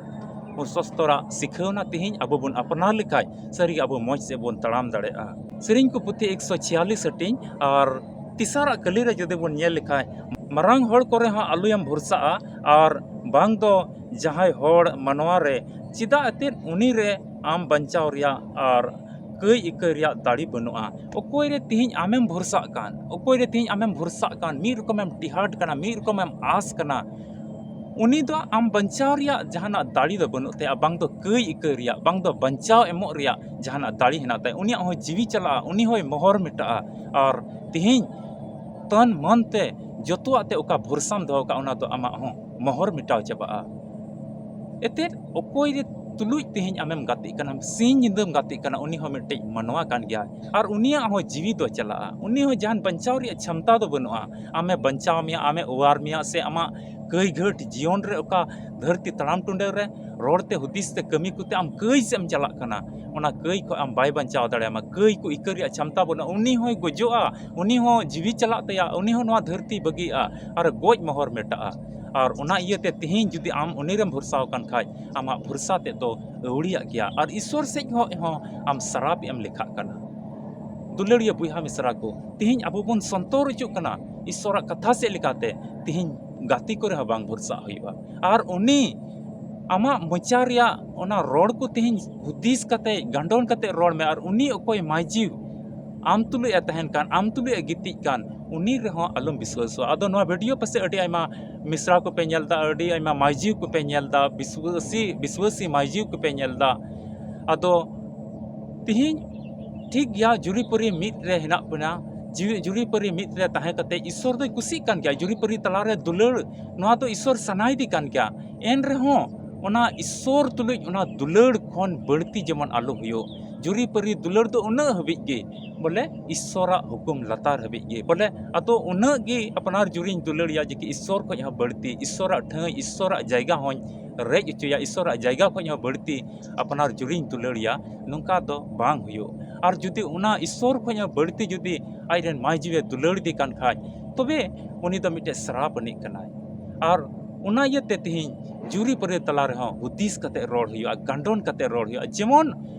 ᱥᱚᱥᱛᱚᱨᱟᱜ ᱥᱤᱠᱷᱟᱹᱣᱱᱟ ᱛᱮᱦᱮᱧ ᱟᱵᱚ ᱵᱚᱱ ᱟᱯᱱᱟᱨ ᱞᱮᱠᱷᱟᱡ, ᱥᱟᱹᱨᱤᱜᱮ ᱟᱵᱚ ᱢᱚᱡᱽ ᱥᱮᱫ ᱵᱚᱱ ᱛᱟᱲᱟᱢ ᱫᱟᱲᱮᱭᱟᱜᱼᱟ᱾ ᱥᱮᱨᱮᱧ ᱠᱚ ᱯᱩᱛᱷᱤ ᱮᱠᱥᱚ ᱪᱷᱤᱭᱟᱞᱤᱥ ᱦᱟᱹᱴᱤᱧ ᱟᱨ ᱛᱮᱥᱟᱨᱟᱜ ᱠᱟᱹᱞᱤ ᱨᱮ ᱡᱩᱫᱤ ᱵᱚᱱ ᱧᱮᱞ ᱞᱮᱠᱷᱟᱡ, ᱢᱟᱨᱟᱝ ᱦᱚᱲ ᱠᱚᱨᱮ ᱦᱚᱸ ᱟᱞᱚᱭᱮᱢ ᱵᱷᱚᱨᱥᱟᱜᱼᱟ, ᱟᱨ ᱵᱟᱝ ᱫᱚ ᱡᱟᱦᱟᱸᱭ ᱦᱚᱲ ᱢᱟᱱᱣᱟ ᱨᱮ, ᱪᱮᱫᱟᱜ ᱮᱱᱛᱮᱫ ᱩᱱᱤ ᱨᱮ ᱟᱢ ᱵᱟᱧᱪᱟᱣ ᱨᱮᱭᱟᱜ ᱟᱨ ᱠᱟᱹᱭ ᱤᱠᱟᱹ ᱨᱮᱭᱟᱜ ᱫᱟᱲᱮ ᱵᱟᱹᱱᱩᱜᱼᱟ᱾ ᱚᱠᱚᱭ ᱨᱮ ᱛᱮᱦᱮᱧ ᱟᱢᱮᱢ ᱵᱷᱚᱨᱥᱟᱜ ᱠᱟᱱ, ᱚᱠᱚᱭ ᱨᱮ ᱛᱮᱦᱮᱧ ᱟᱢᱮᱢ ᱵᱷᱚᱨᱥᱟᱜ ᱠᱟᱱ, ᱢᱤᱫ ᱨᱚᱠᱚᱢᱮᱢ ᱴᱮᱦᱟᱴ ᱠᱟᱱᱟ, ᱢᱤᱫ ᱨᱚᱠᱚᱢᱮᱢ ᱟᱸᱥ ᱠᱟᱱᱟ, ᱩᱱᱤ ᱫᱚ ᱟᱢ ᱵᱟᱧᱪᱟᱣ ᱨᱮᱭᱟᱜ ᱡᱟᱦᱟᱱᱟᱜ ᱫᱟᱲᱮ ᱫᱚ ᱵᱟᱹᱱᱩᱜ ᱛᱟᱭᱟ, ᱵᱟᱝ ᱫᱚ ᱠᱟᱹᱭ ᱤᱠᱟᱹ ᱨᱮᱭᱟᱜ, ᱵᱟᱝ ᱫᱚ ᱵᱟᱧᱪᱟᱣ ᱮᱢᱚᱜ ᱨᱮᱭᱟᱜ ᱡᱟᱦᱟᱱᱟᱜ ᱫᱟᱲᱮ ᱦᱮᱱᱟᱜ ᱛᱟᱭᱟ᱾ ᱩᱱᱤᱭᱟᱜ ᱦᱚᱸ ᱡᱤᱣᱤ ᱪᱟᱞᱟᱜᱼᱟ, ᱩᱱᱤ ᱦᱚᱸᱭ ᱢᱚᱦᱚᱨ ᱢᱮᱴᱟᱜᱼᱟ᱾ ᱟᱨ ᱛᱮᱦᱮᱧ ᱛᱚᱱ ᱢᱚᱱ ᱛᱮ ᱡᱚᱛᱚᱣᱟᱜ ᱛᱮ ᱚᱠᱟ ᱵᱷᱚᱨᱥᱟᱢ ᱫᱚᱦᱚ ᱠᱟᱜᱼᱟ, ᱚᱱᱟ ᱫᱚ ᱟᱢᱟᱜ ᱦᱚᱸ ᱢᱚᱦᱚᱨ ᱢᱮᱴᱟᱣ ᱪᱟᱵᱟᱜᱼᱟ᱾ ᱮᱱᱛᱮᱫ ᱚᱠᱚᱭ ᱨᱮ ᱛᱩᱞᱩᱡ ᱛᱮᱦᱮᱧ ᱟᱢᱮᱢ ᱜᱟᱛᱮᱜ ᱠᱟᱱᱟ, ᱥᱤᱧ ᱧᱤᱫᱟᱹᱢ ᱜᱟᱛᱮᱜ ᱠᱟᱱᱟ, ᱩᱱᱤ ᱦᱚᱸ ᱢᱤᱫᱴᱮᱡ ᱢᱟᱱᱣᱟ ᱠᱟᱱ ᱜᱮᱭᱟᱭ, ᱟᱨ ᱩᱱᱤᱭᱟᱜ ᱦᱚᱸ ᱡᱤᱣᱤ ᱫᱚ ᱪᱟᱞᱟᱜᱼᱟ᱾ ᱩᱱᱤ ᱦᱚᱸ ᱡᱟᱦᱟᱱ ᱵᱟᱧᱪᱟᱣ ᱨᱮᱭᱟᱜ ᱪᱷᱟᱢᱛᱟ ᱫᱚ ᱵᱟᱹᱱᱩᱜᱼᱟ᱾ ᱟᱢᱮ ᱵᱟᱧᱪᱟᱣ ᱢᱮᱭᱟ, ᱟᱢᱮ ᱚᱣᱟᱨ ᱢᱮᱭᱟ, ᱥᱮ ᱟᱢᱟᱜ ᱠᱟᱹᱭ ᱜᱷᱟᱹᱴ ᱡᱤᱭᱚᱱ ᱨᱮ ᱚᱠᱟ ᱫᱷᱟᱹᱨᱛᱤ ᱛᱟᱲᱟᱢ ᱴᱩᱸᱰᱟᱹ ᱨᱮ ᱨᱚᱲ ᱛᱮ, ᱦᱩᱫᱤᱥ ᱛᱮ, ᱠᱟᱹᱢᱤ ᱠᱚᱛᱮ ᱟᱢ ᱠᱟᱹᱭ ᱥᱮᱫ ᱮᱢ ᱪᱟᱞᱟᱜ ᱠᱟᱱᱟ, ᱚᱱᱟ ᱠᱟᱹᱭ ᱠᱷᱚᱱ ᱟᱢ ᱵᱟᱭ ᱵᱟᱧᱪᱟᱣ ᱫᱟᱲᱮᱭᱟᱢᱟ᱾ ᱠᱟᱹᱭ ᱠᱚ ᱤᱠᱟᱹ ᱨᱮᱭᱟᱜ ᱪᱷᱟᱢᱛᱟ ᱵᱟᱹᱱᱩᱜᱼᱟ᱾ ᱩᱱᱤ ᱦᱚᱸᱭ ᱜᱚᱡᱚᱜᱼᱟ, ᱩᱱᱤ ᱦᱚᱸ ᱡᱤᱣᱤ ᱪᱟᱞᱟᱜ ᱛᱟᱭᱟ, ᱩᱱᱤ ᱦᱚᱸ ᱱᱚᱣᱟ ᱫᱷᱟᱹᱨᱛᱤ ᱵᱟᱹᱜᱤᱜᱼᱟ ᱟᱨ ᱜᱚᱡ ᱢᱚᱦᱚᱨ ᱢᱮᱴᱟᱜᱼᱟ᱾ ᱟᱨ ᱚᱱᱟ ᱤᱭᱟᱹᱛᱮ ᱛᱮᱦᱮᱧ ᱡᱩᱫᱤ ᱟᱢ ᱩᱱᱤ ᱨᱮᱢ ᱵᱷᱚᱨᱥᱟ ᱟᱠᱟᱱ ᱠᱷᱟᱡ, ᱟᱢᱟᱜ ᱵᱷᱚᱨᱥᱟ ᱛᱮᱫ ᱫᱚ ᱟᱹᱣᱲᱤᱭᱟᱜ ᱜᱮᱭᱟ, ᱟᱨ ᱤᱥᱥᱚᱨ ᱥᱮᱫ ᱠᱷᱚᱱ ᱦᱚᱸ ᱟᱢ ᱥᱟᱨᱟᱯ ᱮᱢ ᱞᱮᱠᱷᱟᱜ ᱠᱟᱱᱟ᱾ ᱫᱩᱞᱟᱹᱲᱤᱭᱟᱹ ᱵᱚᱭᱦᱟ ᱢᱤᱥᱨᱟ ᱠᱚ, ᱛᱮᱦᱮᱧ ᱟᱵᱚ ᱵᱚᱱ ᱥᱚᱱᱛᱚᱨ ᱦᱚᱪᱚᱜ ᱠᱟᱱᱟ ᱤᱥᱥᱚᱨᱟᱜ ᱠᱟᱛᱷᱟ ᱥᱮᱫ ᱞᱮᱠᱟᱛᱮ᱾ ᱛᱮᱦᱮᱧ ᱜᱟᱛᱮ ᱠᱚᱨᱮ ᱦᱚᱸ ᱵᱟᱝ ᱵᱷᱚᱨᱥᱟ ᱦᱩᱭᱩᱜᱼᱟ, ᱟᱨ ᱩᱱᱤ ᱟᱢᱟᱜ ᱢᱚᱪᱟ ᱨᱮᱭᱟᱜ ᱚᱱᱟ ᱨᱚᱲ ᱠᱚ ᱛᱮᱦᱮᱧ ᱦᱩᱫᱤᱥ ᱠᱟᱛᱮ, ᱜᱟᱱᱰᱚᱱ ᱠᱟᱛᱮ ᱨᱚᱲ ᱢᱮ, ᱟᱨ ᱩᱱᱤ ᱚᱠᱚᱭ ᱢᱟᱹᱭᱡᱩ ᱟᱢ ᱛᱩᱞᱩᱡ ᱮ ᱛᱟᱦᱮᱱ ᱠᱟᱱ, ᱟᱢ ᱛᱩᱞᱩᱡ ᱮ ᱜᱤᱛᱤᱡ ᱠᱟᱱ, ᱩᱱᱤ ᱨᱮᱦᱚᱸ ᱟᱞᱚᱢ ᱵᱤᱥᱣᱟᱹᱥᱚᱜᱼᱟ᱾ ᱟᱫᱚ ᱱᱚᱣᱟ ᱵᱷᱤᱰᱤᱭᱳ ᱯᱟᱥᱮᱡ ᱟᱹᱰᱤ ᱟᱭᱢᱟ ᱢᱤᱥᱨᱟ ᱠᱚᱯᱮ ᱧᱮᱞ ᱮᱫᱟ, ᱟᱹᱰᱤ ᱟᱭᱢᱟ ᱢᱟᱹᱭᱡᱩ ᱠᱚᱯᱮ ᱧᱮᱞ ᱮᱫᱟ, ᱵᱤᱥᱣᱟᱹᱥᱤ, ᱵᱤᱥᱣᱟᱹᱥᱤ ᱢᱟᱹᱭᱡᱩ ᱠᱚᱯᱮ ᱧᱮᱞ ᱮᱫᱟ᱾ ᱟᱫᱚ ᱛᱤᱦᱤᱧ ᱴᱷᱤᱠ ᱜᱮᱭᱟ, ᱡᱩᱨᱤᱯᱟᱹᱨᱤ ᱢᱤᱫ ᱨᱮ ᱦᱮᱱᱟᱜ ᱵᱚᱱᱟ, ᱡᱩᱨᱤ, ᱡᱩᱨᱤᱯᱟᱹᱨᱤ ᱢᱤᱫ ᱨᱮ ᱛᱟᱦᱮᱸ ᱠᱟᱛᱮ ᱤᱥᱥᱚᱨ ᱫᱚᱭ ᱠᱩᱥᱤᱜ ᱠᱟᱱ ᱜᱮᱭᱟ, ᱡᱩᱨᱤᱯᱟᱹᱨᱤ ᱛᱟᱞᱟᱨᱮ ᱫᱩᱞᱟᱹᱲ, ᱱᱚᱣᱟ ᱫᱚ ᱤᱥᱥᱚᱨ ᱥᱟᱱᱟᱭᱮᱫᱮ ᱠᱟᱱ ᱜᱮᱭᱟ᱾ ᱮᱱ ᱨᱮᱦᱚᱸ ᱚᱱᱟ ᱤᱥᱥᱚᱨ ᱛᱩᱞᱩᱡ ᱚᱱᱟ ᱫᱩᱞᱟᱹᱲ ᱠᱷᱚᱱ ᱵᱟᱹᱲᱛᱤ ᱡᱮᱢᱚᱱ ᱟᱞᱚ ᱦᱩᱭᱩᱜ᱾ ᱡᱩᱨᱤᱯᱟᱹᱨᱤ ᱫᱩᱞᱟᱹᱲ ᱫᱚ ᱩᱱᱟᱹᱜ ᱦᱟᱹᱵᱤᱡ ᱜᱮ, ᱵᱚᱞᱮ ᱤᱥᱥᱚᱨᱟᱜ ᱦᱩᱠᱩᱢ ᱞᱟᱛᱟᱨ ᱦᱟᱹᱵᱤᱡ ᱜᱮ, ᱵᱚᱞᱮ ᱟᱫᱚ ᱩᱱᱟᱹᱜ ᱜᱮ ᱟᱯᱱᱟᱨ ᱡᱩᱨᱤᱧ ᱫᱩᱞᱟᱹᱲᱤᱭᱟ, ᱡᱮ ᱠᱤ ᱤᱥᱥᱚᱨ ᱠᱷᱚᱱ ᱦᱚᱸ ᱵᱟᱹᱲᱛᱤ, ᱤᱥᱥᱚᱨᱟᱜ ᱴᱷᱟᱹᱭ, ᱤᱥᱥᱚᱨᱟᱜ ᱡᱟᱭᱜᱟ ᱦᱚᱸᱧ ᱨᱮᱡ ᱦᱚᱪᱚᱭᱟ, ᱤᱥᱥᱚᱨᱟᱜ ᱡᱟᱭᱜᱟ ᱠᱷᱚᱱ ᱦᱚᱸ ᱵᱟᱹᱲᱛᱤ ᱟᱯᱱᱟᱨ ᱡᱩᱨᱤᱧ ᱫᱩᱞᱟᱹᱲᱤᱭᱟ, ᱱᱚᱝᱠᱟ ᱫᱚ ᱵᱟᱝ ᱦᱩᱭᱩᱜ᱾ ᱟᱨ ᱡᱩᱫᱤ ᱚᱱᱟ ᱤᱥᱥᱚᱨ ᱠᱷᱚᱱ ᱦᱚᱸ ᱵᱟᱹᱲᱛᱤ ᱡᱩᱫᱤ ᱟᱡ ᱨᱮᱱ ᱢᱟᱹᱭ ᱡᱤᱣᱤ ᱫᱩᱞᱟᱹᱲ ᱤᱫᱤ ᱠᱟᱱ ᱠᱷᱟᱡ, ᱛᱚᱵᱮ ᱩᱱᱤ ᱫᱚ ᱢᱤᱫᱴᱮᱡ ᱥᱨᱟᱯ ᱟᱹᱱᱤᱡ ᱠᱟᱱᱟᱭ᱾ ᱟᱨ ᱚᱱᱟ ᱤᱭᱟᱹᱛᱮ ᱛᱮᱦᱮᱧ ᱡᱩᱨᱤ ᱯᱟᱹᱨᱤ ᱛᱟᱞᱟ ᱨᱮᱦᱚᱸ ᱦᱩᱫᱤᱥ ᱠᱟᱛᱮ ᱨᱚᱲ ᱦᱩᱭᱩᱜᱼᱟ, ᱜᱟᱱᱰᱚᱱ ᱠᱟᱛᱮ ᱨᱚᱲ ᱦᱩᱭᱩᱜᱼᱟ᱾ ᱡᱮᱢᱚᱱ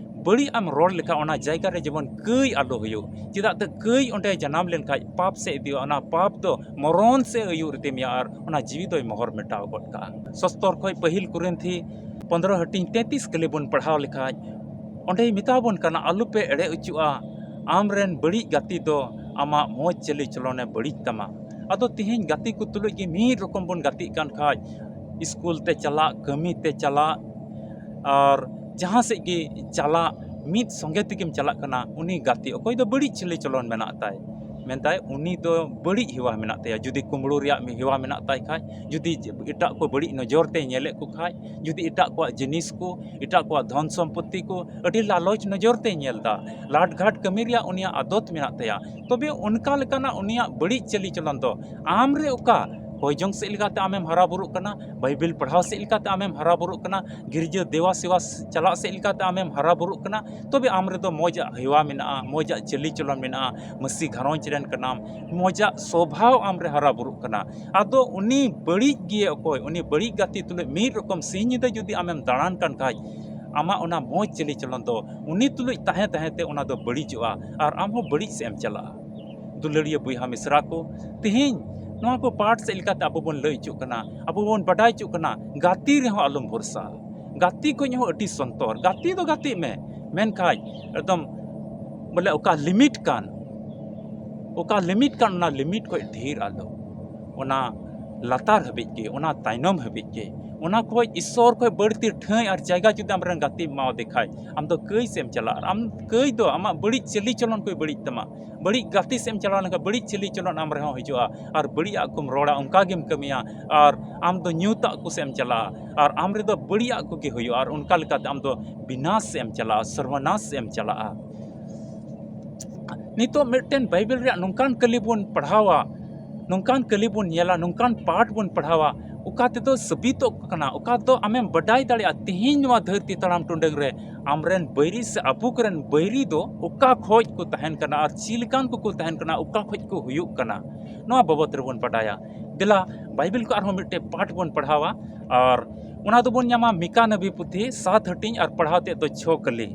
ᱵᱟᱹᱲᱤᱡ ᱮᱢ ᱨᱚᱲ ᱞᱮᱠᱷᱟᱱ ᱚᱱᱟ ᱡᱟᱭᱜᱟ ᱨᱮ ᱡᱮᱢᱚᱱ ᱠᱟᱹᱭ ᱟᱞᱚ ᱦᱩᱭᱩᱜ᱾ ᱪᱮᱫᱟᱜ ᱛᱮ ᱠᱟᱹᱭ ᱚᱸᱰᱮ ᱡᱟᱱᱟᱢ ᱞᱮᱱᱠᱷᱟᱡ ᱯᱟᱯ ᱥᱮᱫ ᱤᱫᱤᱭᱟ, ᱚᱱᱟ ᱯᱟᱯ ᱫᱚ ᱢᱚᱨᱚᱱ ᱥᱮᱫ ᱟᱹᱭᱩᱨ ᱤᱫᱤ ᱢᱮᱭᱟ ᱟᱨ ᱚᱱᱟ ᱡᱤᱣᱤ ᱫᱚᱭ ᱢᱚᱦᱚᱨ ᱢᱮᱴᱟᱣ ᱜᱚᱫ ᱠᱟᱜᱼᱟ᱾ ᱥᱚᱥᱛᱚᱨ ᱠᱷᱚᱡ ᱯᱟᱹᱦᱤᱞ ᱠᱚᱨᱤᱱᱛᱷᱤ ᱯᱚᱱᱫᱽᱨᱚ ᱦᱟᱹᱴᱤᱧ ᱛᱮᱛᱨᱤᱥ ᱠᱟᱹᱞᱤ ᱵᱚᱱ ᱯᱟᱲᱦᱟᱣ ᱞᱮᱠᱷᱟᱡ ᱚᱸᱰᱮᱭ ᱢᱮᱛᱟ ᱵᱚᱱ ᱠᱟᱱᱟ, ᱟᱞᱚᱯᱮ ᱮᱲᱮ ᱦᱚᱪᱚᱜᱼᱟ, ᱟᱢᱨᱮᱱ ᱵᱟᱹᱲᱤᱡ ᱜᱟᱛᱮ ᱫᱚ ᱟᱢᱟᱜ ᱢᱚᱡᱽ ᱪᱟᱹᱞᱤ ᱪᱚᱞᱚᱱᱮ ᱵᱟᱹᱲᱤᱡ ᱛᱟᱢᱟ᱾ ᱟᱫᱚ ᱛᱤᱦᱤᱧ ᱜᱟᱛᱮ ᱠᱚ ᱛᱩᱞᱩᱡ ᱜᱮ ᱢᱤᱫ ᱨᱚᱠᱚᱢ ᱵᱚᱱ ᱜᱟᱛᱮᱜ ᱠᱟᱱ ᱠᱷᱟᱡ, ᱥᱠᱩᱞ ᱛᱮ ᱪᱟᱞᱟᱜ, ᱠᱟᱹᱢᱤ ᱛᱮ ᱪᱟᱞᱟᱜ, ᱟᱨ ᱡᱟᱦᱟᱸ ᱥᱮᱫ ᱜᱮ ᱪᱟᱞᱟᱜ, ᱢᱤᱫ ᱥᱚᱸᱜᱮ ᱛᱮᱜᱮᱢ ᱪᱟᱞᱟᱜ ᱠᱟᱱᱟ᱾ ᱩᱱᱤ ᱜᱟᱛᱮ ᱚᱠᱚᱭ ᱫᱚ ᱵᱟᱹᱲᱤᱡ ᱪᱟᱹᱞᱤ ᱪᱚᱞᱚᱱ ᱢᱮᱱᱟᱜ ᱛᱟᱭ, ᱢᱮᱱᱫᱟᱭ ᱩᱱᱤ ᱫᱚ ᱵᱟᱹᱲᱤᱡ ᱦᱮᱣᱟ ᱢᱮᱱᱟᱜ ᱛᱟᱭᱟ᱾ ᱡᱩᱫᱤ ᱠᱩᱢᱵᱽᱲᱩ ᱨᱮᱭᱟᱜ ᱦᱮᱣᱟ ᱢᱮᱱᱟᱜ ᱛᱟᱭ ᱠᱷᱟᱡ, ᱡᱩᱫᱤ ᱮᱴᱟᱜ ᱠᱚ ᱵᱟᱹᱲᱤᱡ ᱱᱚᱡᱚᱨ ᱛᱮᱭ ᱧᱮᱞᱮᱫ ᱠᱚ ᱠᱷᱟᱡ, ᱡᱩᱫᱤ ᱮᱴᱟᱜ ᱠᱚᱣᱟᱜ ᱡᱤᱱᱤᱥ ᱠᱚ, ᱮᱴᱟᱜ ᱠᱚᱣᱟᱜ ᱫᱷᱚᱱ ᱥᱚᱢᱯᱚᱛᱛᱤ ᱠᱚ ᱟᱹᱰᱤ ᱞᱟᱞᱚᱪ ᱱᱚᱡᱚᱨ ᱛᱮᱭ ᱧᱮᱞ ᱮᱫᱟ, ᱞᱟᱴᱜᱷᱟᱴ ᱠᱟᱹᱢᱤ ᱨᱮᱭᱟᱜ ᱩᱱᱤᱭᱟᱜ ᱟᱫᱚᱛ ᱢᱮᱱᱟᱜ ᱛᱟᱭᱟ, ᱛᱚᱵᱮ ᱚᱱᱠᱟ ᱞᱮᱠᱟᱱᱟᱜ ᱩᱱᱤᱭᱟᱜ ᱵᱟᱹᱲᱤᱡ ᱪᱟᱹᱞᱤ ᱪᱚᱞᱚᱱ ᱫᱚ ᱟᱢ ᱨᱮ ᱚᱠᱟ ᱦᱚᱭ ᱡᱚᱝ ᱥᱮᱫ ᱞᱮᱠᱟᱛᱮ ᱟᱢᱮᱢ ᱦᱟᱨᱟ ᱵᱩᱨᱩᱜ ᱠᱟᱱᱟ, ᱵᱟᱭᱵᱮᱞ ᱯᱟᱲᱦᱟᱣ ᱥᱮᱫ ᱞᱮᱠᱟᱛᱮ ᱟᱢᱮᱢ ᱦᱟᱨᱟ ᱵᱩᱨᱩᱜ ᱠᱟᱱᱟ, ᱜᱤᱨᱡᱟᱹ ᱫᱮᱣᱟ ᱥᱮᱣᱟ ᱪᱟᱞᱟᱜ ᱥᱮᱫ ᱞᱮᱠᱟᱛᱮ ᱟᱢᱮᱢ ᱦᱟᱨᱟ ᱵᱩᱨᱩᱜ ᱠᱟᱱᱟ, ᱛᱚᱵᱮ ᱟᱢ ᱨᱮᱫᱚ ᱢᱚᱡᱟᱜ ᱦᱮᱣᱟ ᱢᱮᱱᱟᱜᱼᱟ, ᱢᱚᱡᱟᱜ ᱪᱟᱹᱞᱤ ᱪᱚᱞᱚᱱ ᱢᱮᱱᱟᱜᱼᱟ, ᱢᱟᱹᱥᱤ ᱜᱷᱟᱨᱚᱸᱡᱽ ᱨᱮᱱ ᱠᱟᱱᱟᱢ, ᱢᱚᱡᱟᱜ ᱥᱚᱵᱷᱟᱣ ᱟᱢ ᱨᱮ ᱦᱟᱨᱟ ᱵᱩᱨᱩᱜ ᱠᱟᱱᱟ᱾ ᱟᱫᱚ ᱩᱱᱤ ᱵᱟᱹᱲᱤᱡ ᱜᱮ ᱚᱠᱚᱭ, ᱩᱱᱤ ᱵᱟᱹᱲᱤᱡ ᱜᱟᱛᱮ ᱛᱩᱞᱩᱡ ᱢᱤᱫ ᱨᱚᱠᱚᱢ ᱥᱤᱧ ᱧᱤᱫᱟᱹ ᱡᱩᱫᱤ ᱟᱢᱮᱢ ᱫᱟᱬᱟᱱ ᱠᱟᱱ ᱠᱷᱟᱡ, ᱟᱢᱟᱜ ᱚᱱᱟ ᱢᱚᱡᱽ ᱪᱟᱹᱞᱤ ᱪᱚᱞᱚᱱ ᱫᱚ ᱩᱱᱤ ᱛᱩᱞᱩᱡ ᱛᱟᱦᱮᱸ ᱛᱟᱦᱮᱸ ᱛᱮ ᱚᱱᱟ ᱫᱚ ᱵᱟᱹᱲᱤᱡᱚᱜᱼᱟ ᱟᱨ ᱟᱢ ᱦᱚᱸ ᱵᱟᱹᱲᱤᱡ ᱥᱮᱫ ᱮᱢ ᱪᱟᱞᱟᱜᱼᱟ᱾ ᱫᱩᱞᱟᱹᱲᱤᱭᱟᱹ ᱵᱚᱭᱦᱟ ᱢᱤᱥᱨᱟ ᱠᱚ, ᱛᱤᱦᱤᱧ ᱱᱚᱣᱟ ᱠᱚ ᱯᱟᱴ ᱥᱮᱫ ᱞᱮᱠᱟᱛᱮ ᱟᱵᱚ ᱵᱚᱱ ᱞᱟᱹᱭ ᱦᱚᱪᱚᱜ ᱠᱟᱱᱟ, ᱟᱵᱚ ᱵᱚᱱ ᱵᱟᱰᱟᱭ ᱦᱚᱪᱚᱜ ᱠᱟᱱᱟ, ᱜᱟᱛᱮ ᱨᱮᱦᱚᱸ ᱟᱞᱚᱢ ᱵᱷᱚᱨᱥᱟ᱾ ᱜᱟᱛᱮ ᱠᱷᱚᱱ ᱦᱚᱸ ᱟᱹᱰᱤ ᱥᱚᱱᱛᱚᱨ, ᱜᱟᱛᱮ ᱫᱚ ᱜᱟᱛᱮᱜ ᱢᱮ, ᱢᱮᱱᱠᱷᱟᱱ ᱮᱠᱫᱚᱢ ᱵᱚᱞᱮ ᱚᱠᱟ ᱞᱤᱢᱤᱴ ᱠᱟᱱ, ᱚᱠᱟ ᱞᱤᱢᱤᱴ ᱠᱟᱱ ᱚᱱᱟ ᱞᱤᱢᱤᱴ ᱠᱷᱚᱱ ᱰᱷᱮᱨ ᱟᱞᱚ, ᱚᱱᱟ ᱞᱟᱛᱟᱨ ᱦᱟᱹᱵᱤᱡ ᱜᱮ, ᱚᱱᱟ ᱛᱟᱭᱱᱚᱢ ᱦᱟᱹᱵᱤᱡ ᱜᱮ᱾ ᱚᱱᱟ ᱠᱷᱚᱱ ᱤᱥᱥᱚᱨ ᱠᱷᱚᱱ ᱵᱟᱹᱲᱛᱤ ᱴᱷᱟᱹᱭ ᱟᱨ ᱡᱟᱭᱜᱟ ᱡᱩᱫᱤ ᱟᱢᱨᱮᱱ ᱜᱟᱛᱮᱢ ᱮᱢᱟᱣᱟᱫᱮ ᱠᱷᱟᱡ, ᱟᱢ ᱫᱚ ᱠᱟᱹᱭ ᱥᱮᱫ ᱮᱢ ᱪᱟᱞᱟᱜᱼᱟ᱾ ᱟᱢ ᱠᱟᱹᱭ ᱫᱚ ᱟᱢᱟᱜ ᱵᱟᱹᱲᱤᱡ ᱪᱟᱹᱞᱤ ᱪᱚᱞᱚᱱ ᱠᱚᱭ ᱵᱟᱹᱲᱤᱡ ᱛᱟᱢᱟ᱾ ᱵᱟᱹᱲᱤᱡ ᱜᱟᱛᱮ ᱥᱮᱫ ᱮᱢ ᱪᱟᱞᱟᱣ ᱞᱮᱱᱠᱷᱟᱱ ᱵᱟᱹᱲᱤᱡ ᱪᱟᱹᱞᱤ ᱪᱚᱞᱚᱱ ᱟᱢ ᱨᱮᱦᱚᱸ ᱦᱤᱡᱩᱜᱼᱟ, ᱟᱨ ᱵᱟᱹᱲᱤᱡ ᱟᱜ ᱠᱚᱢ ᱨᱚᱲᱟ, ᱚᱱᱠᱟ ᱜᱮᱢ ᱠᱟᱹᱢᱤᱭᱟ, ᱟᱨ ᱟᱢ ᱫᱚ ᱧᱩᱛᱟᱜ ᱠᱚ ᱥᱮᱫ ᱮᱢ ᱪᱟᱞᱟᱜᱼᱟ, ᱟᱨ ᱟᱢ ᱨᱮᱫᱚ ᱵᱟᱹᱲᱤᱡ ᱟᱜ ᱠᱚᱜᱮ ᱦᱩᱭᱩᱜᱼᱟ, ᱟᱨ ᱚᱱᱠᱟ ᱞᱮᱠᱟᱛᱮ ᱟᱢ ᱫᱚ ᱵᱤᱱᱟᱥ ᱥᱮᱫ ᱮᱢ ᱪᱟᱞᱟᱜᱼᱟ, ᱥᱚᱨᱵᱚᱱᱟᱥ ᱥᱮᱫ ᱮᱢ ᱪᱟᱞᱟᱜᱼᱟ᱾ ᱱᱤᱛᱚᱜ ᱢᱤᱫᱴᱮᱱ ᱵᱟᱭᱵᱮᱞ ᱨᱮᱭᱟᱜ ᱱᱚᱝᱠᱟᱱ ᱠᱟᱹᱞᱤ ᱵᱚᱱ ᱯᱟᱲᱦᱟᱣᱟ, ᱱᱚᱝᱠᱟᱱ ᱠᱟᱹᱞᱤ ᱵᱚᱱ ᱧᱮᱞᱟ, ᱱᱚᱝᱠᱟᱱ ᱯᱟᱴ ᱵᱚᱱ ᱯᱟᱲᱦᱟᱣᱟ, ᱚᱠᱟ ᱛᱮᱫᱚ ᱥᱟᱹᱵᱤᱛᱚᱜ ᱠᱟᱱᱟ, ᱚᱠᱟ ᱫᱚ ᱟᱢᱮᱢ ᱵᱟᱰᱟᱭ ᱫᱟᱲᱮᱭᱟᱜᱼᱟ, ᱛᱮᱦᱮᱧ ᱱᱚᱣᱟ ᱫᱷᱟᱹᱨᱛᱤ ᱛᱟᱲᱟᱢ ᱴᱩᱰᱟᱹᱝ ᱨᱮ ᱟᱢᱨᱮᱱ ᱵᱟᱹᱭᱨᱤ ᱥᱮ ᱟᱵᱚ ᱠᱚᱨᱮᱱ ᱵᱟᱹᱭᱨᱤ ᱫᱚ ᱚᱠᱟ ᱠᱷᱚᱡ ᱠᱚ ᱛᱟᱦᱮᱱ ᱠᱟᱱᱟ ᱟᱨ ᱪᱮᱫ ᱞᱮᱠᱟᱱ ᱠᱚᱠᱚ ᱛᱟᱦᱮᱱ ᱠᱟᱱᱟ, ᱚᱠᱟ ᱠᱷᱚᱡ ᱠᱚ ᱦᱩᱭᱩᱜ ᱠᱟᱱᱟ, ᱱᱚᱣᱟ ᱵᱟᱵᱚᱫ ᱨᱮᱵᱚᱱ ᱵᱟᱰᱟᱭᱟ᱾ ᱫᱮᱞᱟ ᱵᱟᱭᱵᱮᱞ ᱠᱚ ᱟᱨᱦᱚᱸ ᱢᱤᱫᱴᱮᱡ ᱯᱟᱴ ᱵᱚᱱ ᱯᱟᱲᱦᱟᱣᱟ, ᱟᱨ ᱚᱱᱟ ᱫᱚᱵᱚᱱ ᱧᱟᱢᱟ ᱢᱤᱠᱟ ᱱᱟᱵᱤ ᱯᱩᱛᱷᱤ ᱥᱟᱛ ᱦᱟᱹᱴᱤᱧ ᱟᱨ ᱯᱟᱲᱦᱟᱣ ᱛᱮᱫ ᱫᱚ ᱪᱷᱚ ᱠᱟᱹᱞᱤ᱾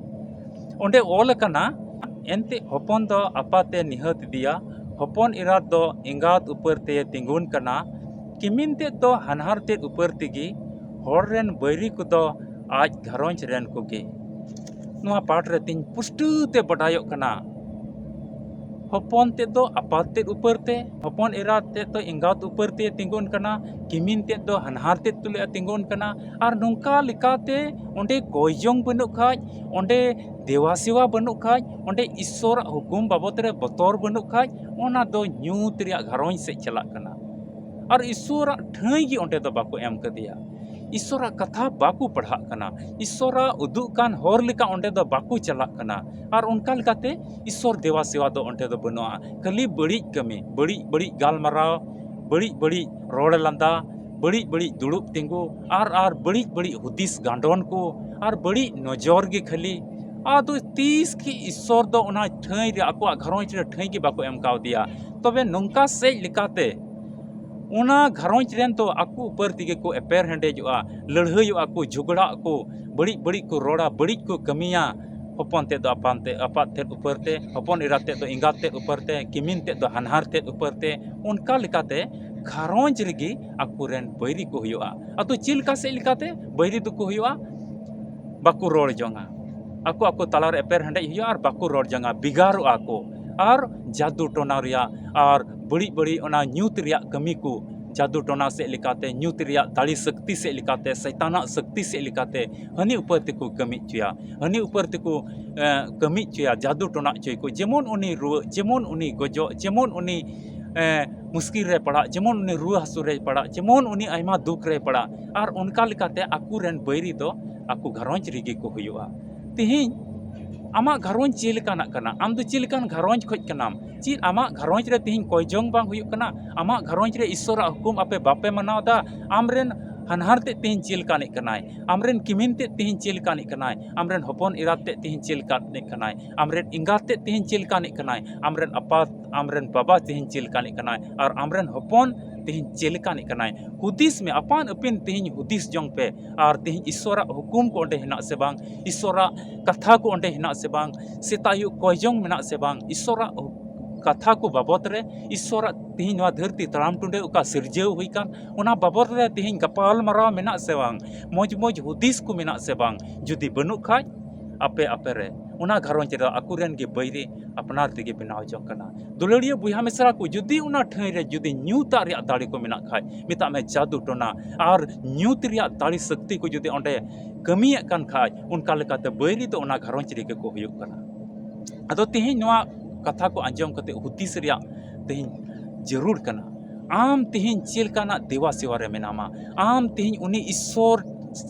ᱚᱸᱰᱮ ᱚᱞ ᱟᱠᱟᱱᱟ, ᱮᱱᱛᱮ ᱦᱚᱯᱚᱱ ᱫᱚ ᱟᱯᱟᱛᱮ ᱱᱤᱦᱟᱹᱛ ᱤᱫᱤᱭᱟ, ᱦᱚᱯᱚᱱ ᱮᱨᱟᱛ ᱫᱚ ᱮᱸᱜᱟᱛ ᱩᱯᱟᱹᱨ ᱛᱮᱭ ᱛᱤᱸᱜᱩᱱ ᱠᱟᱱᱟ, ᱠᱤᱢᱤᱱ ᱛᱮᱫ ᱫᱚ ᱦᱟᱱᱦᱟᱨ ᱛᱮᱫ ᱩᱯᱟᱹᱨ ᱛᱮᱜᱮ, ᱦᱚᱲ ᱨᱮᱱ ᱵᱟᱹᱭᱨᱤ ᱠᱚᱫᱚ ᱟᱡ ᱜᱷᱟᱨᱚᱸᱡᱽ ᱨᱮᱱ ᱠᱚᱜᱮ᱾ ᱱᱚᱣᱟ ᱯᱟᱴ ᱨᱮ ᱛᱤᱧ ᱯᱩᱥᱴᱟᱹᱣ ᱛᱮ ᱵᱟᱰᱟᱭᱚᱜ ᱠᱟᱱᱟ, ᱦᱚᱯᱚᱱ ᱛᱮᱫ ᱫᱚ ᱟᱯᱟᱛ ᱛᱮᱫ ᱩᱯᱟᱹᱨ ᱛᱮ, ᱦᱚᱯᱚᱱ ᱮᱨᱟ ᱛᱮᱫ ᱫᱚ ᱮᱸᱜᱟᱛ ᱩᱯᱟᱹᱨ ᱛᱮ ᱛᱤᱸᱜᱩᱱ ᱠᱟᱱᱟ, ᱠᱤᱢᱤᱱ ᱛᱮᱫ ᱫᱚ ᱦᱟᱱᱦᱟᱨ ᱛᱮᱫ ᱛᱩᱞᱩᱡ ᱮ ᱛᱤᱸᱜᱩᱱ ᱠᱟᱱᱟ᱾ ᱟᱨ ᱱᱚᱝᱠᱟ ᱞᱮᱠᱟᱛᱮ ᱚᱸᱰᱮ ᱠᱚᱭ ᱡᱚᱝ ᱵᱟᱹᱱᱩᱜ ᱠᱷᱟᱡ, ᱚᱸᱰᱮ ᱫᱮᱣᱟ ᱥᱮᱣᱟ ᱵᱟᱹᱱᱩᱜ ᱠᱷᱟᱡ, ᱚᱸᱰᱮ ᱤᱥᱥᱚᱨᱟᱜ ᱦᱩᱠᱩᱢ ᱵᱟᱵᱚᱛ ᱨᱮ ᱵᱚᱛᱚᱨ ᱵᱟᱹᱱᱩᱜ ᱠᱷᱟᱡ, ᱚᱱᱟ ᱫᱚ ᱧᱩᱛ ᱨᱮᱭᱟᱜ ᱜᱷᱟᱨᱚᱸᱡᱽ ᱥᱮᱫ ᱪᱟᱞᱟᱜ ᱠᱟᱱᱟ᱾ ᱟᱨ ᱤᱥᱥᱚᱨᱟᱜ ᱴᱷᱟᱹᱭ ᱜᱮ ᱚᱸᱰᱮ ᱫᱚ ᱵᱟᱠᱚ ᱮᱢ ᱠᱟᱫᱮᱭᱟ᱾ ᱤᱥᱥᱚᱨᱟᱜ ᱠᱟᱛᱷᱟ ᱵᱟᱠᱚ ᱯᱟᱲᱦᱟᱜ ᱠᱟᱱᱟ᱾ ᱤᱥᱥᱚᱨᱟᱜ ᱩᱫᱩᱜ ᱠᱟᱱ ᱦᱚᱨ ᱞᱮᱠᱟ ᱚᱸᱰᱮ ᱫᱚ ᱵᱟᱠᱚ ᱪᱟᱞᱟᱜ ᱠᱟᱱᱟ᱾ ᱟᱨ ᱚᱱᱠᱟ ᱞᱮᱠᱟᱛᱮ ᱤᱥᱥᱚᱨ ᱫᱮᱣᱟ ᱥᱮᱣᱟ ᱫᱚ ᱚᱸᱰᱮ ᱫᱚ ᱵᱟᱹᱱᱩᱜᱼᱟ᱾ ᱠᱷᱟᱹᱞᱤ ᱵᱟᱹᱲᱤᱡ ᱠᱟᱹᱢᱤ, ᱵᱟᱹᱲᱤᱡ ᱵᱟᱹᱲᱤᱡ ᱜᱟᱞᱢᱟᱨᱟᱣ, ᱵᱟᱹᱲᱤᱡ ᱵᱟᱹᱲᱤᱡ ᱨᱚᱲ ᱞᱟᱸᱫᱟ, ᱵᱟᱹᱲᱤᱡ ᱵᱟᱹᱲᱤᱡ ᱫᱩᱲᱩᱵ ᱛᱤᱸᱜᱩ, ᱟᱨ ᱟᱨ ᱵᱟᱹᱲᱤᱡ ᱵᱟᱹᱲᱤᱡ ᱦᱩᱫᱤᱥ ᱜᱟᱸᱰᱚᱱ ᱠᱚ, ᱟᱨ ᱵᱟᱹᱲᱤᱡ ᱱᱚᱡᱚᱨ ᱜᱮ ᱠᱷᱟᱹᱞᱤ᱾ ᱟᱫᱚ ᱛᱤᱥ ᱜᱮ ᱤᱥᱥᱚᱨ ᱫᱚ ᱚᱱᱟ ᱴᱷᱟᱹᱭ ᱨᱮ, ᱟᱠᱚᱣᱟᱜ ᱜᱷᱟᱨᱚᱸᱡᱽ ᱨᱮ ᱴᱷᱟᱹᱭ ᱜᱮ ᱵᱟᱠᱚ ᱮᱢ ᱠᱟᱣᱫᱮᱭᱟ᱾ ᱛᱚᱵᱮ ᱱᱚᱝᱠᱟ ᱥᱮᱡ ᱞᱮᱠᱟᱛᱮ ᱚᱱᱟ ᱜᱷᱟᱨᱚᱸᱡᱽ ᱨᱮᱱ ᱫᱚ ᱟᱠᱚ ᱩᱯᱟᱹᱨ ᱛᱮᱜᱮ ᱠᱚ ᱮᱯᱮᱨ ᱦᱮᱸᱰᱮᱡᱚᱜᱼᱟ, ᱞᱟᱹᱲᱦᱟᱹᱭᱚᱜᱼᱟ ᱠᱚ, ᱡᱷᱚᱜᱽᱲᱟᱜ ᱠᱚ, ᱵᱟᱹᱲᱤᱡ ᱵᱟᱹᱲᱤᱡ ᱠᱚ ᱨᱚᱲᱟ, ᱵᱟᱹᱲᱤᱡ ᱠᱚ ᱠᱟᱹᱢᱤᱭᱟ᱾ ᱦᱚᱯᱚᱱ ᱛᱮᱫ ᱫᱚ ᱟᱯᱟᱱ ᱛᱮ, ᱟᱯᱟᱛ ᱛᱮᱫ ᱩᱯᱟᱹᱨ ᱛᱮ, ᱦᱚᱯᱚᱱ ᱮᱨᱟ ᱛᱮᱫ ᱫᱚ ᱮᱸᱜᱟᱛ ᱛᱮᱫ ᱩᱯᱟᱹᱨ ᱛᱮ, ᱠᱤᱢᱤᱱ ᱛᱮᱫ ᱫᱚ ᱦᱟᱱᱦᱟᱨ ᱛᱮᱫ ᱩᱯᱟᱹᱨ ᱛᱮ, ᱚᱱᱠᱟ ᱞᱮᱠᱟᱛᱮ ᱜᱷᱟᱨᱚᱸᱡᱽ ᱨᱮᱜᱮ ᱟᱠᱚᱨᱮᱱ ᱵᱟᱹᱭᱨᱤ ᱠᱚ ᱦᱩᱭᱩᱜᱼᱟ᱾ ᱟᱫᱚ ᱪᱮᱫ ᱞᱮᱠᱟ ᱥᱮᱫ ᱞᱮᱠᱟᱛᱮ ᱵᱟᱹᱭᱨᱤ ᱫᱚᱠᱚ ᱦᱩᱭᱩᱜᱼᱟ? ᱵᱟᱠᱚ ᱨᱚᱲ ᱡᱚᱝᱟ᱾ ᱟᱠᱚ ᱟᱠᱚ ᱛᱟᱞᱟᱨᱮ ᱮᱯᱮᱨ ᱦᱮᱸᱰᱮᱡ ᱦᱩᱭᱩᱜᱼᱟ ᱟᱨ ᱵᱟᱠᱚ ᱨᱚᱲ ᱡᱚᱝᱟ, ᱵᱷᱮᱜᱟᱨᱚᱜᱼᱟ ᱠᱚ᱾ ᱟᱨ ᱡᱟᱫᱩ ᱴᱚᱱᱟ ᱨᱮᱭᱟᱜ ᱟᱨ ᱵᱟᱹᱲᱤᱡ ᱵᱟᱹᱲᱤᱡ ᱚᱱᱟ ᱧᱩᱛ ᱨᱮᱭᱟᱜ ᱠᱟᱹᱢᱤ ᱠᱚ, ᱡᱟᱫᱩ ᱴᱚᱱᱟ ᱥᱮᱫ ᱞᱮᱠᱟᱛᱮ, ᱧᱩᱛ ᱨᱮᱭᱟᱜ ᱫᱟᱲᱮ ᱥᱚᱠᱛᱤ ᱥᱮᱫ ᱞᱮᱠᱟᱛᱮ, ᱥᱚᱭᱛᱟᱱᱟᱜ ᱥᱚᱠᱛᱤ ᱥᱮᱫ ᱞᱮᱠᱟᱛᱮ ᱦᱟᱹᱱᱤ ᱩᱯᱟᱹᱨ ᱛᱮᱠᱚ ᱠᱟᱹᱢᱤ ᱦᱚᱪᱚᱭᱟ, ᱦᱟᱹᱱᱤ ᱩᱯᱟᱹᱨ ᱛᱮᱠᱚ, ᱮ, ᱠᱟᱹᱢᱤ ᱦᱚᱪᱚᱭᱟ, ᱡᱟᱫᱩ ᱴᱚᱱᱟ ᱦᱚᱪᱚᱭᱟᱠᱚ, ᱡᱮᱢᱚᱱ ᱩᱱᱤ ᱨᱩᱣᱟᱹᱜ, ᱡᱮᱢᱚᱱ ᱩᱱᱤ ᱜᱚᱡᱚᱜ, ᱡᱮᱢᱚᱱ ᱩᱱᱤ, ᱮ, ᱢᱩᱥᱠᱤᱞ ᱨᱮ ᱯᱟᱲᱟᱜ, ᱡᱮᱢᱚᱱ ᱩᱱᱤ ᱨᱩᱣᱟᱹ ᱦᱟᱹᱥᱩ ᱨᱮᱭ ᱯᱟᱲᱟᱜ, ᱡᱮᱢᱚᱱ ᱩᱱᱤ ᱟᱭᱢᱟ ᱫᱩᱠ ᱨᱮᱭ ᱯᱟᱲᱟᱜ᱾ ᱟᱨ ᱚᱱᱠᱟ ᱞᱮᱠᱟᱛᱮ ᱟᱠᱚᱨᱮᱱ ᱵᱟᱹᱭᱨᱤ ᱫᱚ ᱟᱠᱚ ᱜᱷᱟᱨᱚᱸᱡᱽ ᱨᱮᱜᱮ ᱠᱚ ᱦᱩᱭᱩᱜᱼᱟ᱾ ᱛᱮᱦᱮᱧ ᱟᱢᱟᱜ ᱜᱷᱟᱨᱚᱸᱡᱽ ᱪᱮᱫ ᱞᱮᱠᱟᱱᱟᱜ ᱠᱟᱱᱟ? ᱟᱢ ᱫᱚ ᱪᱮᱫ ᱞᱮᱠᱟᱱ ᱜᱷᱟᱨᱚᱸᱡᱽ ᱠᱷᱚᱡ ᱠᱟᱱᱟᱢ? ᱪᱮᱫ ᱟᱢᱟᱜ ᱜᱷᱟᱨᱚᱸᱡᱽ ᱨᱮ ᱛᱮᱦᱮᱧ ᱠᱚᱭ ᱡᱚᱝ ᱵᱟᱝ ᱦᱩᱭᱩᱜ ᱠᱟᱱᱟ? ᱟᱢᱟᱜ ᱜᱷᱟᱨᱚᱸᱡᱽ ᱨᱮ ᱤᱥᱥᱚᱨᱟᱜ ᱦᱩᱠᱩᱢ ᱟᱯᱮ ᱵᱟᱯᱮ ᱢᱟᱱᱟᱣ ᱮᱫᱟ? ᱟᱢᱨᱮᱱ ᱦᱟᱱᱦᱟᱨ ᱛᱮᱫ ᱛᱮᱦᱮᱧ ᱪᱮᱫ ᱞᱮᱠᱟᱱᱤᱡ ᱠᱟᱱᱟᱭ? ᱟᱢᱨᱮᱱ ᱠᱤᱢᱤᱱ ᱛᱮᱫ ᱛᱮᱦᱮᱧ ᱪᱮᱫ ᱞᱮᱠᱟᱱᱤᱡ ᱠᱟᱱᱟᱭ? ᱟᱢᱨᱮᱱ ᱦᱚᱯᱚᱱ ᱮᱨᱟ ᱛᱮᱫ ᱛᱮᱦᱮᱧ ᱪᱮᱫ ᱞᱮᱠᱟᱱᱤᱡ ᱠᱟᱱᱟᱭ? ᱟᱢᱨᱮᱱ ᱮᱸᱜᱟᱛ ᱛᱮᱫ ᱛᱮᱦᱮᱧ ᱪᱮᱫ ᱞᱮᱠᱟᱱᱤᱡ ᱠᱟᱱᱟᱭ? ᱟᱢᱨᱮᱱ ᱟᱯᱟᱛ, ᱟᱢᱨᱮᱱ ᱵᱟᱵᱟ ᱛᱮᱦᱮᱧ ᱪᱮᱫ ᱞᱮᱠᱟᱱᱤᱡ ᱠᱟᱱᱟᱭ? ᱟᱨ ᱟᱢᱨᱮᱱ ᱦᱚᱯᱚᱱ ᱛᱮᱦᱮᱧ ᱪᱮᱫ ᱞᱮᱠᱟᱱᱤᱡ ᱠᱟᱱᱟᱭ? ᱦᱩᱫᱤᱥ ᱢᱮ, ᱟᱯᱟᱱ ᱟᱹᱯᱤᱱ ᱛᱮᱦᱮᱧ ᱦᱩᱫᱤᱥ ᱡᱚᱝ ᱯᱮ᱾ ᱟᱨ ᱛᱮᱦᱮᱧ ᱤᱥᱥᱚᱨᱟᱜ ᱦᱩᱠᱩᱢ ᱠᱚ ᱚᱸᱰᱮ ᱦᱮᱱᱟᱜ ᱥᱮ ᱵᱟᱝ? ᱤᱥᱥᱚᱨᱟᱜ ᱠᱟᱛᱷᱟ ᱠᱚ ᱚᱸᱰᱮ ᱦᱮᱱᱟᱜ ᱥᱮ ᱵᱟᱝ? ᱥᱮᱛᱟᱜ ᱟᱹᱭᱩᱵ ᱠᱚᱭ ᱡᱚᱝ ᱢᱮᱱᱟᱜ ᱥᱮ ᱵᱟᱝ? ᱤᱥᱥᱚᱨᱟᱜ ᱠᱟᱛᱷᱟ ᱠᱚ ᱵᱟᱵᱚᱛ ᱨᱮ, ᱤᱥᱥᱚᱨᱟᱜ ᱛᱮᱦᱮᱧ ᱱᱚᱣᱟ ᱫᱷᱟᱹᱨᱛᱤ ᱛᱟᱲᱟᱢ ᱴᱩᱸᱰᱟᱹ ᱚᱠᱟ ᱥᱤᱨᱡᱟᱹᱣ ᱦᱩᱭ ᱠᱟᱱ, ᱚᱱᱟ ᱵᱟᱵᱚᱛ ᱨᱮ ᱛᱮᱦᱮᱧ ᱜᱟᱯᱟᱞ ᱢᱟᱨᱟᱣ ᱢᱮᱱᱟᱜ ᱥᱮ ᱵᱟᱝ? ᱢᱚᱡᱽ ᱢᱚᱡᱽ ᱦᱩᱫᱤᱥ ᱠᱚ ᱢᱮᱱᱟᱜ ᱥᱮ ᱵᱟᱝ? ᱡᱩᱫᱤ ᱵᱟᱹᱱᱩᱜ ᱠᱷᱟᱡ, ᱟᱯᱮ ᱟᱯᱮ ᱨᱮ, ᱚᱱᱟ ᱜᱷᱟᱨᱚᱸᱡᱽ ᱨᱮᱫᱚ ᱟᱠᱚᱨᱮᱱ ᱜᱮ ᱵᱟᱹᱭᱨᱤ ᱟᱯᱱᱟᱨ ᱛᱮᱜᱮ ᱵᱮᱱᱟᱣ ᱡᱚᱝ ᱠᱟᱱᱟ᱾ ᱫᱩᱞᱟᱹᱲᱤᱭᱟᱹ ᱵᱚᱭᱦᱟ ᱢᱤᱥᱨᱟ ᱠᱚ, ᱡᱩᱫᱤ ᱚᱱᱟ ᱴᱷᱟᱹᱭ ᱨᱮ ᱡᱩᱫᱤ ᱧᱩᱛᱟᱜ ᱨᱮᱭᱟᱜ ᱫᱟᱲᱮ ᱠᱚ ᱢᱮᱱᱟᱜ ᱠᱷᱟᱡ, ᱢᱮᱛᱟᱜ ᱢᱮ ᱡᱟᱫᱩ ᱴᱚᱱᱟ ᱟᱨ ᱧᱩᱛ ᱨᱮᱭᱟᱜ ᱫᱟᱲᱮ ᱥᱚᱠᱛᱤ ᱠᱚ ᱡᱩᱫᱤ ᱚᱸᱰᱮ ᱠᱟᱹᱢᱤᱭᱮᱫ ᱠᱟᱱ ᱠᱷᱟᱡ, ᱚᱱᱠᱟ ᱞᱮᱠᱟᱛᱮ ᱵᱟᱹᱭᱨᱤ ᱫᱚ ᱚᱱᱟ ᱜᱷᱟᱨᱚᱸᱡᱽ ᱨᱮᱜᱮ ᱠᱚ ᱦᱩᱭᱩᱜ ᱠᱟᱱᱟ᱾ ᱟᱫᱚ ᱛᱮᱦᱮᱧ ᱱᱚᱣᱟ ᱠᱟᱛᱷᱟ ᱠᱚ ᱟᱸᱡᱚᱢ ᱠᱟᱛᱮ ᱦᱩᱫᱤᱥ ᱨᱮᱭᱟᱜ ᱛᱮᱦᱮᱧ ᱡᱟᱹᱨᱩᱲ ᱠᱟᱱᱟ᱾ ᱟᱢ ᱛᱮᱦᱮᱧ ᱪᱮᱫ ᱞᱮᱠᱟᱱᱟᱜ ᱫᱮᱵᱟ ᱥᱮᱣᱟ ᱨᱮ ᱢᱮᱱᱟᱢᱟ? ᱟᱢ ᱛᱮᱦᱮᱧ ᱩᱱᱤ ᱤᱥᱥᱚᱨ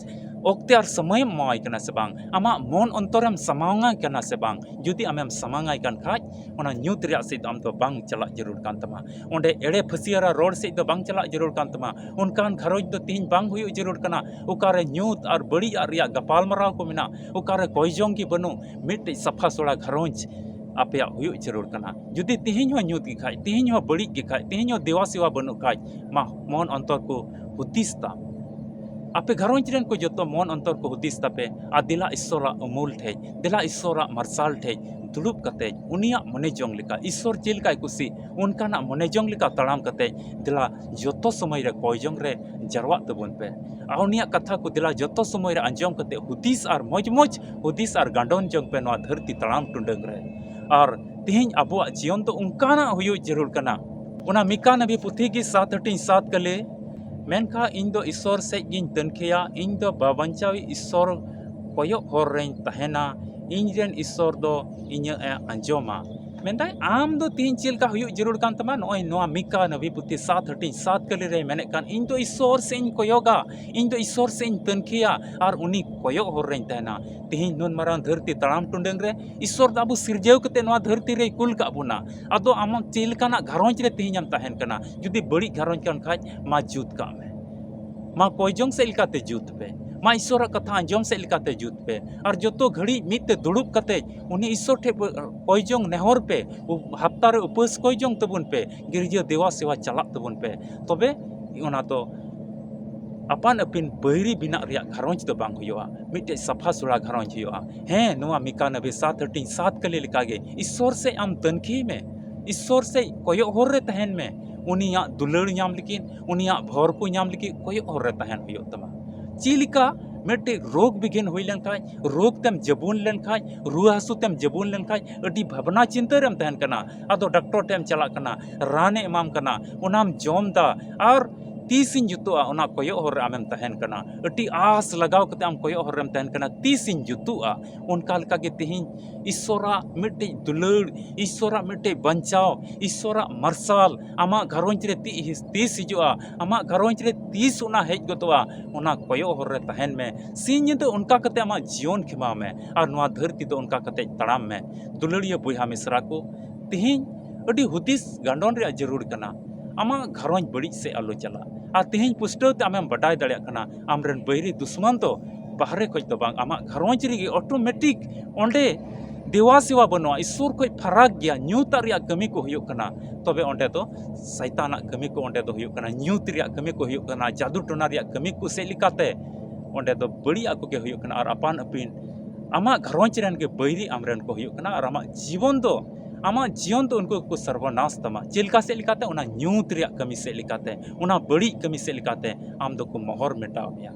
ᱚᱠᱛᱮ ᱟᱨ ᱥᱚᱢᱚᱭᱮᱢ ᱮᱢᱟᱣᱟᱭ ᱠᱟᱱᱟ ᱥᱮ ᱵᱟᱝ? ᱟᱢᱟᱜ ᱢᱚᱱ ᱚᱱᱛᱚᱨᱮᱢ ᱥᱟᱢᱟᱝᱟᱭ ᱠᱟᱱᱟ ᱥᱮ ᱵᱟᱝ? ᱡᱩᱫᱤ ᱟᱢᱮᱢ ᱥᱟᱢᱟᱝᱟᱭ ᱠᱟᱱ ᱠᱷᱟᱡ, ᱚᱱᱟ ᱧᱩᱛ ᱨᱮᱭᱟᱜ ᱥᱮᱫ ᱫᱚ ᱟᱢ ᱫᱚ ᱵᱟᱝ ᱪᱟᱞᱟᱜ ᱡᱟᱹᱨᱩᱲ ᱠᱟᱱ ᱛᱟᱢᱟ᱾ ᱚᱸᱰᱮ ᱮᱲᱮ ᱯᱷᱟᱹᱥᱤᱭᱟᱨᱟ ᱨᱚᱲ ᱥᱮᱫ ᱫᱚ ᱵᱟᱝ ᱪᱟᱞᱟᱜ ᱡᱟᱹᱨᱩᱲ ᱠᱟᱱ ᱛᱟᱢᱟ᱾ ᱚᱱᱠᱟᱱ ᱜᱷᱟᱨᱚᱸᱡᱽ ᱫᱚ ᱛᱮᱦᱮᱧ ᱵᱟᱝ ᱦᱩᱭᱩᱜ ᱡᱟᱹᱨᱩᱲ ᱠᱟᱱᱟ, ᱚᱠᱟᱨᱮ ᱧᱩᱛ ᱟᱨ ᱵᱟᱹᱲᱤᱡ ᱟᱜ ᱨᱮᱭᱟᱜ ᱜᱟᱯᱟᱞ ᱢᱟᱨᱟᱣ ᱠᱚ ᱢᱮᱱᱟᱜ, ᱚᱠᱟᱨᱮ ᱠᱚᱭ ᱡᱚᱝ ᱜᱮ ᱵᱟᱹᱱᱩᱜ᱾ ᱢᱤᱫᱴᱮᱡ ᱥᱟᱯᱷᱟ ᱥᱚᱲᱟ ᱜᱷᱟᱨᱚᱸᱡᱽ ᱟᱯᱮᱭᱟᱜ ᱦᱩᱭᱩᱜ ᱡᱟᱹᱨᱩᱲ ᱠᱟᱱᱟ᱾ ᱡᱩᱫᱤ ᱛᱮᱦᱮᱧ ᱦᱚᱸ ᱧᱩᱛ ᱜᱮ ᱠᱷᱟᱡ, ᱛᱮᱦᱮᱧ ᱦᱚᱸ ᱵᱟᱹᱲᱤᱡ ᱜᱮ ᱠᱷᱟᱡ, ᱛᱮᱦᱮᱧ ᱦᱚᱸ ᱫᱮᱣᱟ ᱥᱮᱣᱟ ᱵᱟᱹᱱᱩᱜ ᱠᱷᱟᱡ, ᱢᱟ ᱢᱚᱱ ᱚᱱᱛᱚᱨ ᱠᱚ ᱦᱩᱫᱤᱥ ᱛᱟᱢ᱾ ᱟᱯᱮ ᱜᱷᱟᱨᱚᱸᱡᱽ ᱨᱮᱱ ᱠᱚ ᱡᱚᱛᱚ ᱢᱚᱱ ᱚᱱᱛᱚᱨ ᱠᱚ ᱦᱩᱫᱤᱥ ᱛᱟᱯᱮ, ᱟᱨ ᱫᱮᱞᱟ ᱤᱥᱥᱚᱨᱟᱜ ᱩᱢᱩᱞ ᱴᱷᱮᱡ, ᱫᱮᱞᱟ ᱤᱥᱥᱚᱨᱟᱜ ᱢᱟᱨᱥᱟᱞ ᱴᱷᱮᱡ ᱫᱩᱲᱩᱵ ᱠᱟᱛᱮᱡ, ᱩᱱᱤᱭᱟᱜ ᱢᱚᱱᱮ ᱡᱚᱝ ᱞᱮᱠᱟ, ᱤᱥᱥᱚᱨ ᱪᱮᱫ ᱞᱮᱠᱟᱭ ᱠᱩᱥᱤ, ᱚᱱᱠᱟᱱᱟᱜ ᱢᱚᱱᱮ ᱡᱚᱝ ᱞᱮᱠᱟ ᱛᱟᱲᱟᱢ ᱠᱟᱛᱮᱡ, ᱫᱮᱞᱟ ᱡᱚᱛᱚ ᱥᱚᱢᱚᱭ ᱨᱮ ᱠᱚᱭ ᱡᱚᱝ ᱨᱮ ᱡᱟᱨᱣᱟᱜ ᱛᱟᱵᱚᱱ ᱯᱮ᱾ ᱟᱨ ᱩᱱᱤᱭᱟᱜ ᱠᱟᱛᱷᱟ ᱠᱚ ᱫᱮᱞᱟ ᱡᱚᱛᱚ ᱥᱚᱢᱚᱭ ᱨᱮ ᱟᱸᱡᱚᱢ ᱠᱟᱛᱮ ᱦᱩᱫᱤᱥ ᱟᱨ ᱢᱚᱡᱽ ᱢᱚᱡᱽ ᱦᱩᱫᱤᱥ ᱟᱨ ᱜᱟᱸᱰᱚᱱ ᱡᱚᱝ ᱯᱮ ᱱᱚᱣᱟ ᱫᱷᱟᱹᱨᱛᱤ ᱛᱟᱲᱟᱢ ᱴᱩᱰᱟᱹᱝ ᱨᱮ᱾ ᱟᱨ ᱛᱮᱦᱮᱧ ᱟᱵᱚᱣᱟᱜ ᱡᱤᱭᱚᱱ ᱫᱚ ᱚᱱᱠᱟᱱᱟᱜ ᱦᱩᱭᱩᱜ ᱡᱟᱹᱨᱩᱲ ᱠᱟᱱᱟ᱾ ᱚᱱᱟ ᱢᱤᱠᱟ ᱱᱟᱵᱤ ᱯᱩᱛᱷᱤ ᱜᱮ ᱥᱟᱛ ᱦᱟᱹᱴᱤᱧ ᱥᱟᱛ ᱠᱟᱹᱞᱤ, ᱢᱮᱱᱠᱷᱟᱱ ᱤᱧ ᱫᱚ ᱤᱥᱥᱚᱨ ᱥᱮᱫ ᱜᱤᱧ ᱛᱟᱹᱱᱠᱷᱤᱭᱟ, ᱤᱧ ᱫᱚ ᱵᱟᱧᱪᱟᱣᱤᱡ ᱤᱥᱥᱚᱨ ᱠᱚᱭᱚᱜ ᱦᱚᱨ ᱨᱮᱧ ᱛᱟᱦᱮᱱᱟ, ᱤᱧ ᱨᱮᱱ ᱤᱥᱥᱚᱨ ᱫᱚ ᱤᱧᱟᱹᱜ ᱮ ᱟᱸᱡᱚᱢᱟ᱾ ᱢᱮᱱᱫᱟᱭ, ᱟᱢ ᱫᱚ ᱛᱮᱦᱮᱧ ᱪᱮᱫ ᱞᱮᱠᱟ ᱦᱩᱭᱩᱜ ᱡᱟᱹᱨᱩᱲ ᱠᱟᱱ ᱛᱟᱢᱟ? ᱱᱚᱜᱼᱚᱭ ᱱᱚᱣᱟ ᱢᱤᱠᱟ ᱱᱟᱵᱤ ᱯᱩᱛᱷᱤ ᱥᱟᱛ ᱦᱟᱹᱴᱤᱧ ᱥᱟᱛ ᱠᱟᱹᱞᱤ ᱨᱮᱭ ᱢᱮᱱᱮᱫ ᱠᱟᱱ, ᱤᱧ ᱫᱚ ᱤᱥᱥᱚᱨ ᱥᱮᱫ ᱤᱧ ᱠᱚᱭᱚᱜᱟ, ᱤᱧ ᱫᱚ ᱤᱥᱥᱚᱨ ᱥᱮᱫ ᱤᱧ ᱛᱟᱹᱱᱠᱷᱤᱭᱟ ᱟᱨ ᱩᱱᱤ ᱠᱚᱭᱚᱜ ᱦᱚᱨ ᱨᱮᱧ ᱛᱟᱦᱮᱱᱟ᱾ ᱛᱮᱦᱮᱧ ᱱᱩᱱ ᱢᱟᱨᱟᱝ ᱫᱷᱟᱹᱨᱛᱤ ᱛᱟᱲᱟᱢ ᱴᱩᱰᱟᱹᱝ ᱨᱮ ᱤᱥᱥᱚᱨ ᱫᱚ ᱟᱵᱚ ᱥᱤᱨᱡᱟᱹᱣ ᱠᱟᱛᱮ ᱱᱚᱣᱟ ᱫᱷᱟᱹᱨᱛᱤ ᱨᱮᱭ ᱠᱩᱞ ᱠᱟᱜ ᱵᱚᱱᱟ᱾ ᱟᱫᱚ ᱟᱢᱟᱜ ᱪᱮᱫ ᱞᱮᱠᱟᱱᱟᱜ ᱜᱷᱟᱨᱚᱸᱡᱽ ᱨᱮ ᱛᱮᱦᱮᱧ ᱮᱢ ᱛᱟᱦᱮᱱ ᱠᱟᱱᱟ? ᱡᱩᱫᱤ ᱵᱟᱹᱲᱤᱡ ᱜᱷᱟᱨᱚᱸᱡᱽ ᱠᱟᱱ ᱠᱷᱟᱡ, ᱢᱟ ᱡᱩᱛ ᱠᱟᱜ ᱢᱮ, ᱢᱟ ᱠᱚᱭ ᱡᱚᱝ ᱥᱮᱫ ᱞᱮᱠᱟᱛᱮ ᱡᱩᱛ ᱯᱮ, ᱟᱢᱟᱜ ᱤᱥᱥᱚᱨᱟᱜ ᱠᱟᱛᱷᱟ ᱟᱸᱡᱚᱢ ᱥᱮᱫ ᱞᱮᱠᱟᱛᱮ ᱡᱩᱛ ᱯᱮ᱾ ᱟᱨ ᱡᱚᱛᱚ ᱜᱷᱟᱹᱲᱤᱡ ᱢᱤᱫ ᱛᱮ ᱫᱩᱲᱩᱵ ᱠᱟᱛᱮ ᱩᱱᱤ ᱤᱥᱥᱚᱨ ᱴᱷᱮᱱ ᱠᱚᱭ ᱡᱚᱝ ᱱᱮᱦᱚᱨ ᱯᱮ᱾ ᱦᱟᱯᱛᱟ ᱨᱮ ᱩᱯᱟᱹᱥ ᱠᱚᱭ ᱡᱚᱝ ᱛᱟᱵᱚᱱ ᱯᱮ, ᱜᱤᱨᱡᱟᱹ ᱫᱮᱣᱟ ᱥᱮᱣᱟ ᱪᱟᱞᱟᱜ ᱛᱟᱵᱚᱱ ᱯᱮ᱾ ᱛᱚᱵᱮ ᱚᱱᱟ ᱫᱚ ᱟᱯᱟᱱ ᱟᱹᱯᱤᱱ ᱵᱟᱹᱭᱨᱤ ᱵᱮᱱᱟᱜ ᱨᱮᱭᱟᱜ ᱜᱷᱟᱨᱚᱸᱡᱽ ᱫᱚ ᱵᱟᱝ ᱦᱩᱭᱩᱜᱼᱟ, ᱢᱤᱫᱴᱮᱡ ᱥᱟᱯᱷᱟ ᱥᱩᱲᱟ ᱜᱷᱟᱨᱚᱸᱡᱽ ᱦᱩᱭᱩᱜᱼᱟ᱾ ᱦᱮᱸ, ᱱᱚᱣᱟ ᱢᱤᱠᱟ ᱱᱟᱵᱤ ᱥᱟᱛ ᱦᱟᱹᱴᱤᱧ ᱥᱟᱛ ᱠᱟᱹᱞᱤ ᱞᱮᱠᱟᱜᱮ ᱤᱥᱥᱚᱨ ᱥᱮᱫ ᱟᱢ ᱛᱟᱹᱱᱠᱷᱤ ᱢᱮ, ᱤᱥᱥᱚᱨ ᱥᱮᱫ ᱠᱚᱭᱚᱜ ᱦᱚᱨ ᱨᱮ ᱛᱟᱦᱮᱱ ᱢᱮ᱾ ᱩᱱᱤᱭᱟᱜ ᱫᱩᱞᱟᱹᱲ ᱧᱟᱢ ᱞᱟᱹᱜᱤᱫ, ᱩᱱᱤᱭᱟᱜ ᱵᱷᱚᱨ ᱠᱚ ᱧᱟᱢ ᱞᱟᱹᱜᱤᱫ ᱠᱚᱭᱚᱜ ᱦᱚᱨ ᱨᱮ ᱛᱟᱦᱮᱱ ᱦᱩᱭᱩᱜ ᱛᱟᱢᱟ᱾ ᱪᱮᱫ ᱞᱮᱠᱟ ᱢᱤᱫᱴᱮᱡ ᱨᱳᱜᱽ ᱵᱤᱜᱷᱤᱱ ᱦᱩᱭ ᱞᱮᱱᱠᱷᱟᱡ, ᱨᱳᱜᱽ ᱛᱮᱢ ᱡᱟᱹᱵᱩᱱ ᱞᱮᱱᱠᱷᱟᱡ, ᱨᱩᱣᱟᱹ ᱦᱟᱹᱥᱩ ᱛᱮᱢ ᱡᱟᱹᱵᱩᱱ ᱞᱮᱱᱠᱷᱟᱡ, ᱟᱹᱰᱤ ᱵᱷᱟᱵᱽᱱᱟ ᱪᱤᱱᱛᱟᱹ ᱨᱮᱢ ᱛᱟᱦᱮᱱ ᱠᱟᱱᱟ᱾ ᱟᱫᱚ ᱰᱟᱠᱴᱚᱨ ᱴᱷᱮᱱ ᱮᱢ ᱪᱟᱞᱟᱜ ᱠᱟᱱᱟ, ᱨᱟᱱᱮ ᱮᱢᱟᱢ ᱠᱟᱱᱟ, ᱚᱱᱟᱢ ᱡᱚᱢ ᱫᱟ, ᱟᱨ ᱛᱤᱥᱤᱧ ᱡᱩᱛᱩᱜᱼᱟ, ᱚᱱᱟ ᱠᱚᱭᱚᱜ ᱦᱚᱨ ᱨᱮ ᱟᱢᱮᱢ ᱛᱟᱦᱮᱱ ᱠᱟᱱᱟ᱾ ᱟᱹᱰᱤ ᱟᱸᱥ ᱞᱟᱜᱟᱣ ᱠᱟᱛᱮ ᱟᱢ ᱠᱚᱭᱚᱜ ᱦᱚᱨ ᱨᱮᱢ ᱛᱟᱦᱮᱱ ᱠᱟᱱᱟ, ᱛᱤᱥᱤᱧ ᱡᱩᱛᱩᱜᱼᱟ᱾ ᱚᱱᱠᱟ ᱞᱮᱠᱟᱜᱮ ᱛᱮᱦᱮᱧ ᱤᱥᱥᱚᱨᱟᱜ ᱢᱤᱫᱴᱮᱡ ᱫᱩᱞᱟᱹᱲ, ᱤᱥᱥᱚᱨᱟᱜ ᱢᱤᱫᱴᱮᱡ ᱵᱟᱧᱪᱟᱣ, ᱤᱥᱥᱚᱨᱟᱜ ᱢᱟᱨᱥᱟᱞ ᱟᱢᱟᱜ ᱜᱷᱟᱨᱚᱸᱡᱽ ᱨᱮ ᱛᱤ-, ᱛᱤᱥ ᱦᱤᱡᱩᱜᱼᱟ, ᱟᱢᱟᱜ ᱜᱷᱟᱨᱚᱸᱡᱽ ᱨᱮ ᱛᱤᱥ ᱚᱱᱟ ᱦᱮᱡ ᱜᱚᱫᱚᱜᱼᱟ, ᱚᱱᱟ ᱠᱚᱭᱚᱜ ᱦᱚᱨ ᱨᱮ ᱛᱟᱦᱮᱱ ᱢᱮ᱾ ᱥᱤᱧ ᱧᱤᱫᱟᱹ ᱚᱱᱠᱟ ᱠᱟᱛᱮ ᱟᱢᱟᱜ ᱡᱤᱭᱚᱱ ᱠᱷᱮᱢᱟᱣ ᱢᱮ ᱟᱨ ᱱᱚᱣᱟ ᱫᱷᱟᱹᱨᱛᱤ ᱫᱚ ᱚᱱᱠᱟ ᱠᱟᱛᱮ ᱛᱟᱲᱟᱢ ᱢᱮ᱾ ᱫᱩᱞᱟᱹᱲᱤᱭᱟᱹ ᱵᱚᱭᱦᱟ ᱢᱤᱥᱨᱟ ᱠᱚ, ᱛᱮᱦᱮᱧ ᱟᱹᱰᱤ ᱦᱩᱫᱤᱥ ᱜᱟᱱᱰᱚᱱ ᱨᱮᱭᱟᱜ ᱡᱟᱹᱨᱩᱲ ᱠᱟᱱᱟ᱾ ᱟᱢᱟᱜ ᱜᱷᱟᱨᱚᱸᱡᱽ ᱵᱟᱹᱲᱤᱡ ᱥᱮᱫ ᱟᱞᱚ ᱪᱟᱞᱟᱜ᱾ ᱟᱨ ᱛᱮᱦᱮᱧ ᱯᱩᱥᱴᱟᱹᱣ ᱛᱮ ᱟᱢᱮᱢ ᱵᱟᱰᱟᱭ ᱫᱟᱲᱮᱭᱟᱜ ᱠᱟᱱᱟ, ᱟᱢᱨᱮᱱ ᱵᱟᱹᱭᱨᱤ ᱫᱩᱥᱢᱟᱱ ᱫᱚ ᱵᱟᱦᱨᱮ ᱠᱷᱚᱡ ᱫᱚ ᱵᱟᱝ, ᱟᱢᱟᱜ ᱜᱷᱟᱨᱚᱸᱡᱽ ᱨᱮᱜᱮ automatic ᱚᱸᱰᱮ ᱫᱮᱣᱟ ᱥᱮᱣᱟ ᱵᱟᱹᱱᱩᱜᱼᱟ, ᱤᱥᱥᱚᱨ ᱠᱷᱚᱡ ᱯᱷᱟᱨᱟᱠ ᱜᱮᱭᱟ, ᱧᱩᱛᱟᱜ ᱨᱮᱭᱟᱜ ᱠᱟᱹᱢᱤ ᱠᱚ ᱦᱩᱭᱩᱜ ᱠᱟᱱᱟ᱾ ᱛᱚᱵᱮ ᱚᱸᱰᱮ ᱫᱚ ᱥᱟᱭᱛᱟᱱᱟᱜ ᱠᱟᱹᱢᱤ ᱠᱚ ᱚᱸᱰᱮ ᱫᱚ ᱦᱩᱭᱩᱜ ᱠᱟᱱᱟ, ᱧᱩᱛ ᱨᱮᱭᱟᱜ ᱠᱟᱹᱢᱤ ᱠᱚ ᱦᱩᱭᱩᱜ ᱠᱟᱱᱟ, ᱡᱟᱫᱩ ᱴᱚᱱᱟ ᱨᱮᱭᱟᱜ ᱠᱟᱹᱢᱤ ᱠᱚ ᱥᱮᱫ ᱞᱮᱠᱟᱛᱮ ᱚᱸᱰᱮ ᱫᱚ ᱵᱟᱹᱲᱤᱡ ᱟᱜ ᱠᱚᱜᱮ ᱦᱩᱭᱩᱜ ᱠᱟᱱᱟ᱾ ᱟᱨ ᱟᱯᱟᱱ ᱟᱹᱯᱤᱱ ᱟᱢᱟᱜ ᱜᱷᱟᱨᱚᱸᱡᱽ ᱨᱮᱱ ᱜᱮ ᱵᱟᱹᱭᱨᱤ ᱟᱢᱨᱮᱱ ᱠᱚ ᱦᱩᱭᱩᱜ ᱠᱟᱱᱟ, ᱟᱨ ᱟᱢᱟᱜ ᱡᱤᱵᱚᱱ ᱫᱚ, ᱟᱢᱟᱜ ᱡᱤᱭᱚᱱ ᱫᱚ ᱩᱱᱠᱩ ᱜᱮᱠᱚ ᱥᱚᱨᱵᱚᱱᱟᱥ ᱛᱟᱢᱟ᱾ ᱪᱮᱫ ᱞᱮᱠᱟ ᱥᱮᱫ ᱞᱮᱠᱟᱛᱮ? ᱚᱱᱟ ᱧᱩᱛ ᱨᱮᱭᱟᱜ ᱠᱟᱹᱢᱤ ᱥᱮᱫ ᱞᱮᱠᱟᱛᱮ, ᱚᱱᱟ ᱵᱟᱹᱲᱤᱡ ᱠᱟᱹᱢᱤ ᱥᱮᱫ ᱞᱮᱠᱟᱛᱮ ᱟᱢ ᱫᱚᱠᱚ ᱢᱚᱦᱚᱨ ᱢᱮᱴᱟᱣ ᱢᱮᱭᱟ᱾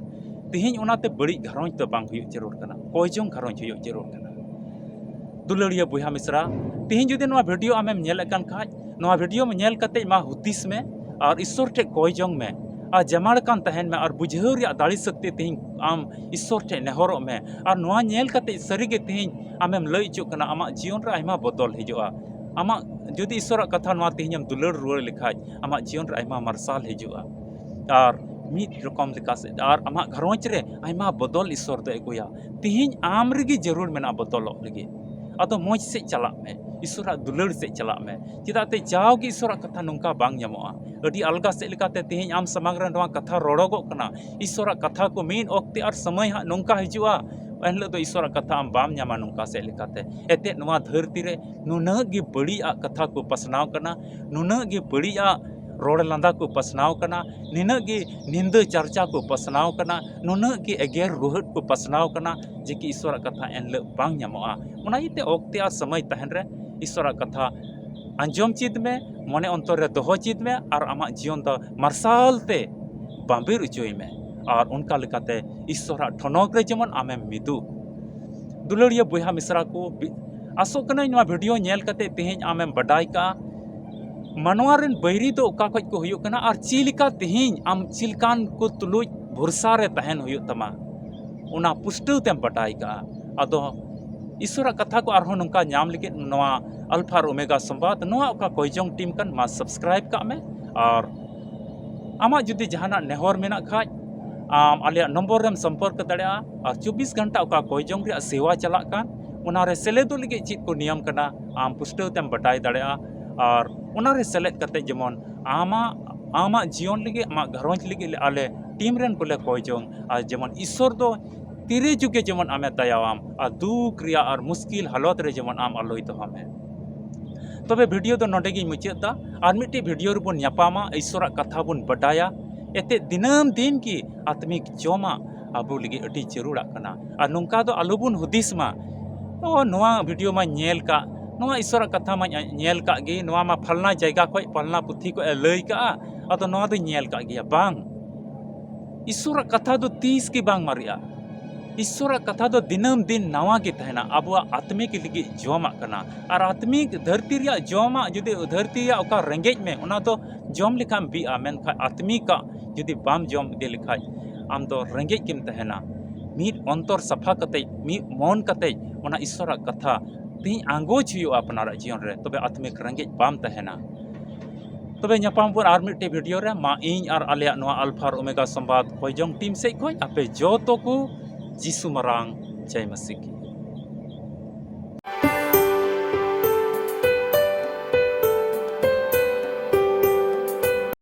ᱛᱮᱦᱮᱧ ᱚᱱᱟᱛᱮ ᱵᱟᱹᱲᱤᱡ ᱜᱷᱟᱨᱚᱸᱡᱽ ᱫᱚ ᱵᱟᱝ ᱦᱩᱭᱩᱜ ᱡᱟᱹᱨᱩᱲ ᱠᱟᱱᱟ, ᱠᱚᱭ ᱡᱚᱝ ᱜᱷᱟᱨᱚᱸᱡᱽ ᱦᱩᱭᱩᱜ ᱡᱟᱹᱨᱩᱲ ᱠᱟᱱᱟ᱾ ᱫᱩᱞᱟᱹᱲᱤᱭᱟᱹ ᱵᱚᱭᱦᱟ ᱢᱤᱥᱨᱟ, ᱛᱮᱦᱮᱧ ᱡᱩᱫᱤ ᱱᱚᱣᱟ video ᱟᱢᱮᱢ ᱧᱮᱞᱮᱫ ᱠᱟᱱ ᱠᱷᱟᱡ, ᱱᱚᱣᱟ video ᱧᱮᱞ ᱠᱟᱛᱮ ᱢᱟ ᱦᱩᱫᱤᱥ ᱢᱮ ᱟᱨ ᱤᱥᱥᱚᱨ ᱴᱷᱮᱡ ᱠᱚᱭ ᱡᱚᱝ ᱢᱮ ᱟᱨ ᱡᱟᱢᱟᱲ ᱠᱟᱱ ᱛᱟᱦᱮᱱ ᱢᱮ ᱟᱨ ᱵᱩᱡᱷᱟᱹᱣ ᱨᱮᱭᱟᱜ ᱫᱟᱲᱮ ᱥᱚᱠᱛᱤ ᱛᱮᱦᱮᱧ ᱟᱢ ᱤᱥᱥᱚᱨ ᱴᱷᱮᱡ ᱱᱮᱦᱚᱨᱚᱜ ᱢᱮ᱾ ᱟᱨ ᱱᱚᱣᱟ ᱧᱮᱞ ᱠᱟᱛᱮ ᱥᱟᱹᱨᱤᱜᱮ ᱛᱮᱦᱮᱧ ᱟᱢᱮᱢ ᱞᱟᱹᱭ ᱦᱚᱪᱚᱜ ᱠᱟᱱᱟ, ᱟᱢᱟᱜ ᱡᱤᱭᱚᱱ ᱨᱮ ᱟᱭᱢᱟ ᱵᱚᱫᱚᱞ ᱦᱤᱡᱩᱜᱼᱟ᱾ ᱟᱢᱟᱜ ᱡᱩᱫᱤ ᱤᱥᱥᱚᱨᱟᱜ ᱠᱟᱛᱷᱟ ᱱᱚᱣᱟ ᱛᱮᱦᱮᱧ ᱮᱢ ᱫᱩᱞᱟᱹᱲ ᱨᱩᱣᱟᱹᱲ ᱞᱮᱠᱷᱟᱡ, ᱟᱢᱟᱜ ᱡᱤᱭᱚᱱ ᱨᱮ ᱟᱭᱢᱟ ᱢᱟᱨᱥᱟᱞ ᱦᱤᱡᱩᱜᱼᱟ᱾ ᱟᱨ ᱢᱤᱫ ᱨᱚᱠᱚᱢ ᱞᱮᱠᱟ ᱥᱮ, ᱟᱨ ᱟᱢᱟᱜ ᱜᱷᱟᱨᱚᱸᱡᱽ ᱨᱮ ᱟᱭᱢᱟ ᱵᱚᱫᱚᱞ ᱤᱥᱥᱚᱨ ᱫᱚᱭ ᱟᱹᱜᱩᱭᱟ᱾ ᱛᱮᱦᱮᱧ ᱟᱢ ᱨᱮᱜᱮ ᱡᱟᱹᱨᱩᱲ ᱢᱮᱱᱟᱜᱼᱟ ᱵᱚᱫᱚᱞᱚᱜ ᱞᱟᱹᱜᱤᱫ᱾ ᱟᱫᱚ ᱢᱚᱡᱽ ᱥᱮᱫ ᱪᱟᱞᱟᱜ ᱢᱮ, ᱤᱥᱚᱨᱟᱜ ᱫᱩᱞᱟᱹᱲ ᱥᱮᱫ ᱪᱟᱞᱟᱜ ᱢᱮ᱾ ᱪᱮᱫᱟᱜ ᱛᱮ ᱡᱟᱣᱜᱮ ᱤᱥᱚᱨᱟᱜ ᱠᱟᱛᱷᱟ ᱱᱚᱝᱠᱟ ᱵᱟᱝ ᱧᱟᱢᱚᱜᱼᱟ᱾ ᱟᱹᱰᱤ ᱟᱞᱜᱟ ᱥᱮᱫ ᱞᱮᱠᱟᱛᱮ ᱛᱮᱦᱮᱧ ᱟᱢ ᱥᱟᱢᱟᱝ ᱨᱮ ᱱᱚᱣᱟ ᱠᱟᱛᱷᱟ ᱨᱚᱲᱚᱜᱚᱜ ᱠᱟᱱᱟ, ᱤᱥᱚᱨᱟᱜ ᱠᱟᱛᱷᱟ ᱠᱚ ᱢᱤᱫ ᱚᱠᱛᱮ ᱟᱨ ᱥᱚᱢᱚᱭ ᱦᱟᱸᱜ ᱱᱚᱝᱠᱟ ᱦᱤᱡᱩᱜᱼᱟ, ᱮᱱᱦᱤᱞᱳᱜ ᱫᱚ ᱤᱥᱚᱨᱟᱜ ᱠᱟᱛᱷᱟ ᱟᱢ ᱵᱟᱢ ᱧᱟᱢᱟ ᱱᱚᱝᱠᱟ ᱥᱮᱫ ᱞᱮᱠᱟᱛᱮ᱾ ᱮᱱᱛᱮᱫ ᱱᱚᱣᱟ ᱫᱷᱟᱹᱨᱛᱤ ᱨᱮ ᱱᱩᱱᱟᱹᱜ ᱜᱮ ᱵᱟᱹᱲᱤᱡ ᱟᱜ ᱠᱟᱛᱷᱟ ᱠᱚ ᱯᱟᱥᱱᱟᱣ ᱠᱟᱱᱟ, ᱱᱩᱱᱟᱹᱜ ᱜᱮ ᱵᱟᱹᱲᱤᱡ ᱟᱜ ᱨᱚᱲ ᱞᱟᱸᱫᱟ ᱠᱚ ᱯᱟᱥᱱᱟᱣ ᱠᱟᱱᱟ, ᱱᱤᱱᱟᱹᱜ ᱜᱮ ᱱᱤᱱᱫᱟᱹ ᱪᱟᱨᱪᱟ ᱠᱚ ᱯᱟᱥᱱᱟᱣ ᱠᱟᱱᱟ, ᱱᱩᱱᱟᱹᱜ ᱜᱮ ᱮᱜᱮᱨ ᱨᱩᱦᱮᱫ ᱠᱚ ᱯᱟᱥᱱᱟᱣ ᱠᱟᱱᱟ, ᱡᱮ ᱠᱤ ᱤᱥᱚᱨᱟᱜ ᱠᱟᱛᱷᱟ ᱮᱱᱦᱤᱞᱳᱜ ᱵᱟᱝ ᱧᱟᱢᱚᱜᱼᱟ᱾ ᱚᱱᱟ ᱤᱭᱟᱹᱛᱮ ᱚᱠᱛᱮ ᱟᱨ ᱥᱚᱢᱚᱭ ᱛᱟᱦᱮᱱ ᱨᱮ ᱤᱥᱚᱨᱟᱜ ᱠᱟᱛᱷᱟ ᱟᱸᱡᱚᱢ ᱪᱮᱫ ᱢᱮ, ᱢᱚᱱᱮ ᱚᱱᱛᱚᱨ ᱨᱮ ᱫᱚᱦᱚ ᱪᱮᱫ ᱢᱮ, ᱟᱨ ᱟᱢᱟᱜ ᱡᱤᱭᱚᱱ ᱫᱚ ᱢᱟᱨᱥᱟᱞ ᱛᱮ ᱵᱟᱸᱵᱤᱨ ᱚᱪᱚᱭ ᱢᱮ᱾ ᱟᱨ ᱚᱱᱠᱟ ᱞᱮᱠᱟᱛᱮ ᱤᱥᱚᱨᱟᱜ ᱴᱷᱚᱱᱚᱠ ᱨᱮ ᱡᱮᱢᱚᱱ ᱟᱢᱮᱢ ᱢᱤᱫᱩᱜ᱾ ᱫᱩᱞᱟᱹᱲᱤᱭᱟᱹ ᱵᱚᱭᱦᱟ ᱢᱤᱥᱨᱟ ᱠᱚ, ᱵᱤ-, ᱟᱥᱚᱜ ᱠᱟᱹᱱᱟᱹᱧ ᱱᱚᱣᱟ ᱵᱷᱤᱰᱤᱭᱳ ᱧᱮᱞ ᱠᱟᱛᱮ ᱛᱮᱦᱮᱧ ᱟᱢᱮᱢ ᱵᱟᱰᱟᱭ ᱠᱟᱜᱼᱟ ᱢᱟᱱᱣᱟ ᱨᱮᱱ ᱵᱟᱹᱭᱨᱤ ᱫᱚ ᱚᱠᱟ ᱠᱷᱚᱡ ᱠᱚ ᱦᱩᱭᱩᱜ ᱠᱟᱱᱟ ᱟᱨ ᱪᱮᱫ ᱞᱮᱠᱟ ᱛᱮᱦᱮᱧ ᱟᱢ ᱪᱮᱫ ᱞᱮᱠᱟᱱ ᱠᱚ ᱛᱩᱞᱩᱡ ᱵᱷᱚᱨᱥᱟ ᱨᱮ ᱛᱟᱦᱮᱱ ᱦᱩᱭᱩᱜ ᱛᱟᱢᱟ, ᱚᱱᱟ ᱯᱩᱥᱴᱟᱹᱣ ᱛᱮᱢ ᱵᱟᱰᱟᱭ ᱠᱟᱜᱼᱟ᱾ ᱟᱫᱚ ᱤᱥᱚᱨᱟᱜ ᱠᱟᱛᱷᱟ ᱠᱚ ᱟᱨᱦᱚᱸ ᱱᱚᱝᱠᱟ ᱧᱟᱢ ᱞᱟᱹᱜᱤᱫ ᱱᱚᱣᱟ ᱟᱞᱯᱷᱟ ᱟᱨ ᱳᱢᱮᱜᱟ ᱥᱚᱢᱵᱟᱫ, ᱱᱚᱣᱟ ᱚᱠᱟ ᱠᱚᱭᱡᱚᱝ ᱴᱤᱢ ᱠᱟᱱ, ᱢᱟ ᱥᱟᱵᱥᱠᱨᱟᱭᱤᱵ ᱠᱟᱜ ᱢᱮ᱾ ᱟᱨ ᱟᱢᱟᱜ ᱡᱩᱫᱤ ᱡᱟᱦᱟᱱᱟᱜ ᱱᱮᱦᱚᱨ ᱢᱮᱱᱟᱜ ᱠᱷᱟᱡ, ᱟᱢ ᱟᱞᱮᱭᱟᱜ ᱱᱚᱢᱵᱚᱨ ᱨᱮᱢ ᱥᱚᱢᱯᱚᱨᱠ ᱫᱟᱲᱮᱭᱟᱜᱼᱟ᱾ ᱟᱨ ᱪᱚᱵᱵᱤᱥ ᱜᱷᱚᱱᱴᱟ ᱚᱠᱟ ᱠᱚᱭᱡᱚᱝ ᱨᱮᱭᱟᱜ ᱥᱮᱣᱟ ᱪᱟᱞᱟᱜ ᱠᱟᱱ, ᱚᱱᱟᱨᱮ ᱥᱮᱞᱮᱫᱚᱜ ᱞᱟᱹᱜᱤᱫ ᱪᱮᱫ ᱠᱚ ᱱᱤᱭᱚᱢ ᱠᱟᱱᱟ, ᱟᱢ ᱯᱩᱥᱴᱟᱹᱣ ᱛᱮᱢ ᱵᱟᱰᱟᱭ ᱫᱟᱲᱮᱭᱟᱜᱼᱟ᱾ ᱟᱨ ᱚᱱᱟᱨᱮ ᱥᱮᱞᱮᱫ ᱠᱟᱛᱮ ᱡᱮᱢᱚᱱ ᱟᱢᱟᱜ, ᱟᱢᱟᱜ ᱡᱤᱭᱚᱱ ᱞᱟᱹᱜᱤᱫ, ᱟᱢᱟᱜ ᱜᱷᱟᱨᱚᱸᱡᱽ ᱞᱟᱹᱜᱤᱫ ᱟᱞᱮ ᱴᱤᱢ ᱨᱮᱱ ᱠᱚᱞᱮ ᱠᱚᱭᱡᱚᱝ᱾ ᱟᱨ ᱡᱮᱢᱚᱱ ᱤᱥᱚᱨ ᱫᱚ ᱛᱤᱨᱮ ᱡᱩᱜᱮ ᱡᱮᱢᱚᱱ ᱟᱢᱮ ᱫᱟᱭᱟᱣᱟᱢ ᱟᱨ ᱫᱩᱠ ᱨᱮᱭᱟᱜ ᱟᱨ ᱢᱩᱥᱠᱤᱞ ᱦᱟᱞᱚᱛ ᱨᱮ ᱡᱮᱢᱚᱱ ᱟᱢ ᱟᱞᱚᱭ ᱫᱚᱦᱚ ᱢᱮ᱾ ᱛᱚᱵᱮ ᱵᱷᱤᱰᱤᱭᱳ ᱫᱚ ᱱᱚᱰᱮ ᱜᱤᱧ ᱢᱩᱪᱟᱹᱫ ᱫᱟ᱾ ᱟᱨ ᱢᱤᱫᱴᱤᱡ ᱵᱷᱤᱰᱤᱭᱳ ᱨᱮᱵᱚᱱ ᱧᱟᱯᱟᱢᱟ, ᱤᱥᱚᱨᱟᱜ ᱠᱟᱛᱷᱟ ᱵᱚᱱ ᱵᱟᱰᱟᱭᱟ᱾ ᱮᱛᱮᱫ ᱫᱤᱱᱟᱹᱢ ᱫᱤᱱ ᱜᱮ ᱟᱛᱢᱤᱠ ᱡᱚᱢᱟᱜ ᱟᱵᱚ ᱞᱟᱹᱜᱤᱫ ᱟᱹᱰᱤ ᱡᱟᱹᱨᱩᱲᱟᱜ ᱠᱟᱱᱟ᱾ ᱟᱨ ᱱᱚᱝᱠᱟ ᱫᱚ ᱟᱞᱚᱵᱚᱱ ᱦᱩᱫᱤᱥ ᱢᱟ, "ᱚ, ᱱᱚᱣᱟ ᱵᱷᱤᱰᱤᱭᱳ ᱢᱟᱧ ᱧᱮᱞ ᱠᱟᱜ, ᱱᱚᱣᱟ ᱤᱥᱚᱨᱟᱜ ᱠᱟᱛᱷᱟ ᱢᱟᱧ ᱧᱮᱞ ᱠᱟᱜ ᱜᱮ, ᱱᱚᱣᱟ ᱢᱟ ᱯᱷᱟᱞᱱᱟ ᱡᱟᱭᱜᱟ ᱠᱷᱚᱡ, ᱯᱷᱟᱞᱱᱟ ᱯᱩᱛᱷᱤ ᱠᱷᱚᱡ ᱮ ᱞᱟᱹᱭ ᱠᱟᱜᱼᱟ, ᱟᱫᱚ ᱱᱚᱣᱟ ᱫᱚᱧ ᱧᱮᱞ ᱠᱟᱜ ᱜᱮᱭᱟ", ᱵᱟᱝ᱾ ᱤᱥᱚᱨᱟᱜ ᱠᱟᱛᱷᱟ ᱫᱚ ᱛᱤᱥ ᱜᱮ ᱵᱟᱝ ᱢᱟᱨᱮᱜᱼᱟ᱾ ᱤᱥᱚᱨᱟᱜ ᱠᱟᱛᱷᱟ ᱫᱚ ᱫᱤᱱᱟᱹᱢ ᱫᱤᱱ ᱱᱟᱣᱟ ᱜᱮ ᱛᱟᱦᱮᱱᱟ, ᱟᱵᱚᱣᱟᱜ ᱟᱛᱢᱤᱠ ᱞᱟᱹᱜᱤᱫ ᱡᱚᱢᱟᱜ ᱠᱟᱱᱟ᱾ ᱟᱨ ᱟᱛᱢᱤᱠ ᱫᱷᱟᱹᱨᱛᱤ ᱨᱮᱭᱟᱜ ᱡᱚᱢᱟᱜ ᱡᱩᱫᱤ ᱫᱷᱟᱹᱨᱛᱤ ᱨᱮᱭᱟᱜ ᱚᱠᱟ ᱨᱮᱸᱜᱮᱡ ᱢᱮ, ᱚᱱᱟ ᱫᱚ ᱡᱚᱢ ᱞᱮᱠᱷᱟᱱ ᱵᱤᱜᱼᱟ, ᱢᱮᱱᱠᱷᱟᱱ ᱟᱛᱢᱤᱠᱟᱜ ᱡᱩᱫᱤ ᱵᱟᱢ ᱡᱚᱢ ᱤᱫᱤ ᱞᱮᱠᱷᱟᱡ, ᱟᱢ ᱫᱚ ᱨᱮᱸᱜᱮᱡ ᱜᱮᱢ ᱛᱟᱦᱮᱱᱟ᱾ ᱢᱤᱫ ᱚᱱᱛᱚᱨ ᱥᱟᱯᱷᱟ ᱠᱟᱛᱮᱡ, ᱢᱤᱫ ᱢᱚᱱ ᱠᱟᱛᱮᱡ ᱚᱱᱟ ᱤᱥᱚᱨᱟᱜ ᱠᱟᱛᱷᱟ ᱛᱮᱦᱮᱧ ᱟᱸᱜᱚᱪ ᱦᱩᱭᱩᱜᱼᱟ ᱟᱯᱱᱟᱨᱟᱜ ᱡᱤᱭᱚᱱ ᱨᱮ, ᱛᱚᱵᱮ ᱟᱛᱢᱤᱠ ᱨᱮᱸᱜᱮᱡ ᱵᱟᱢ ᱛᱟᱦᱮᱱᱟ᱾ ᱛᱚᱵᱮ ᱧᱟᱯᱟᱢ ᱵᱚᱱ ᱟᱨ ᱢᱤᱫᱴᱮᱡ ᱵᱷᱤᱰᱤᱭᱳ ᱨᱮ᱾ ᱢᱟ ᱤᱧ ᱟᱨ ᱟᱞᱮᱭᱟᱜ ᱱᱚᱣᱟ ᱟᱞᱯᱷᱟ ᱟᱨ ᱳᱢᱮᱜᱟ ᱥᱚᱢᱵᱟᱫ ᱠᱚᱭᱡᱚᱝ ᱴᱤᱢ ᱥᱮᱡ ᱠᱷᱚᱡ ᱟᱯᱮ ᱡᱚᱛᱚ ᱠᱚ ᱡᱤᱥᱩ ᱢᱟᱨᱟᱝ ᱡᱟᱭ ᱢᱟᱹᱥᱤ ᱠᱤ᱾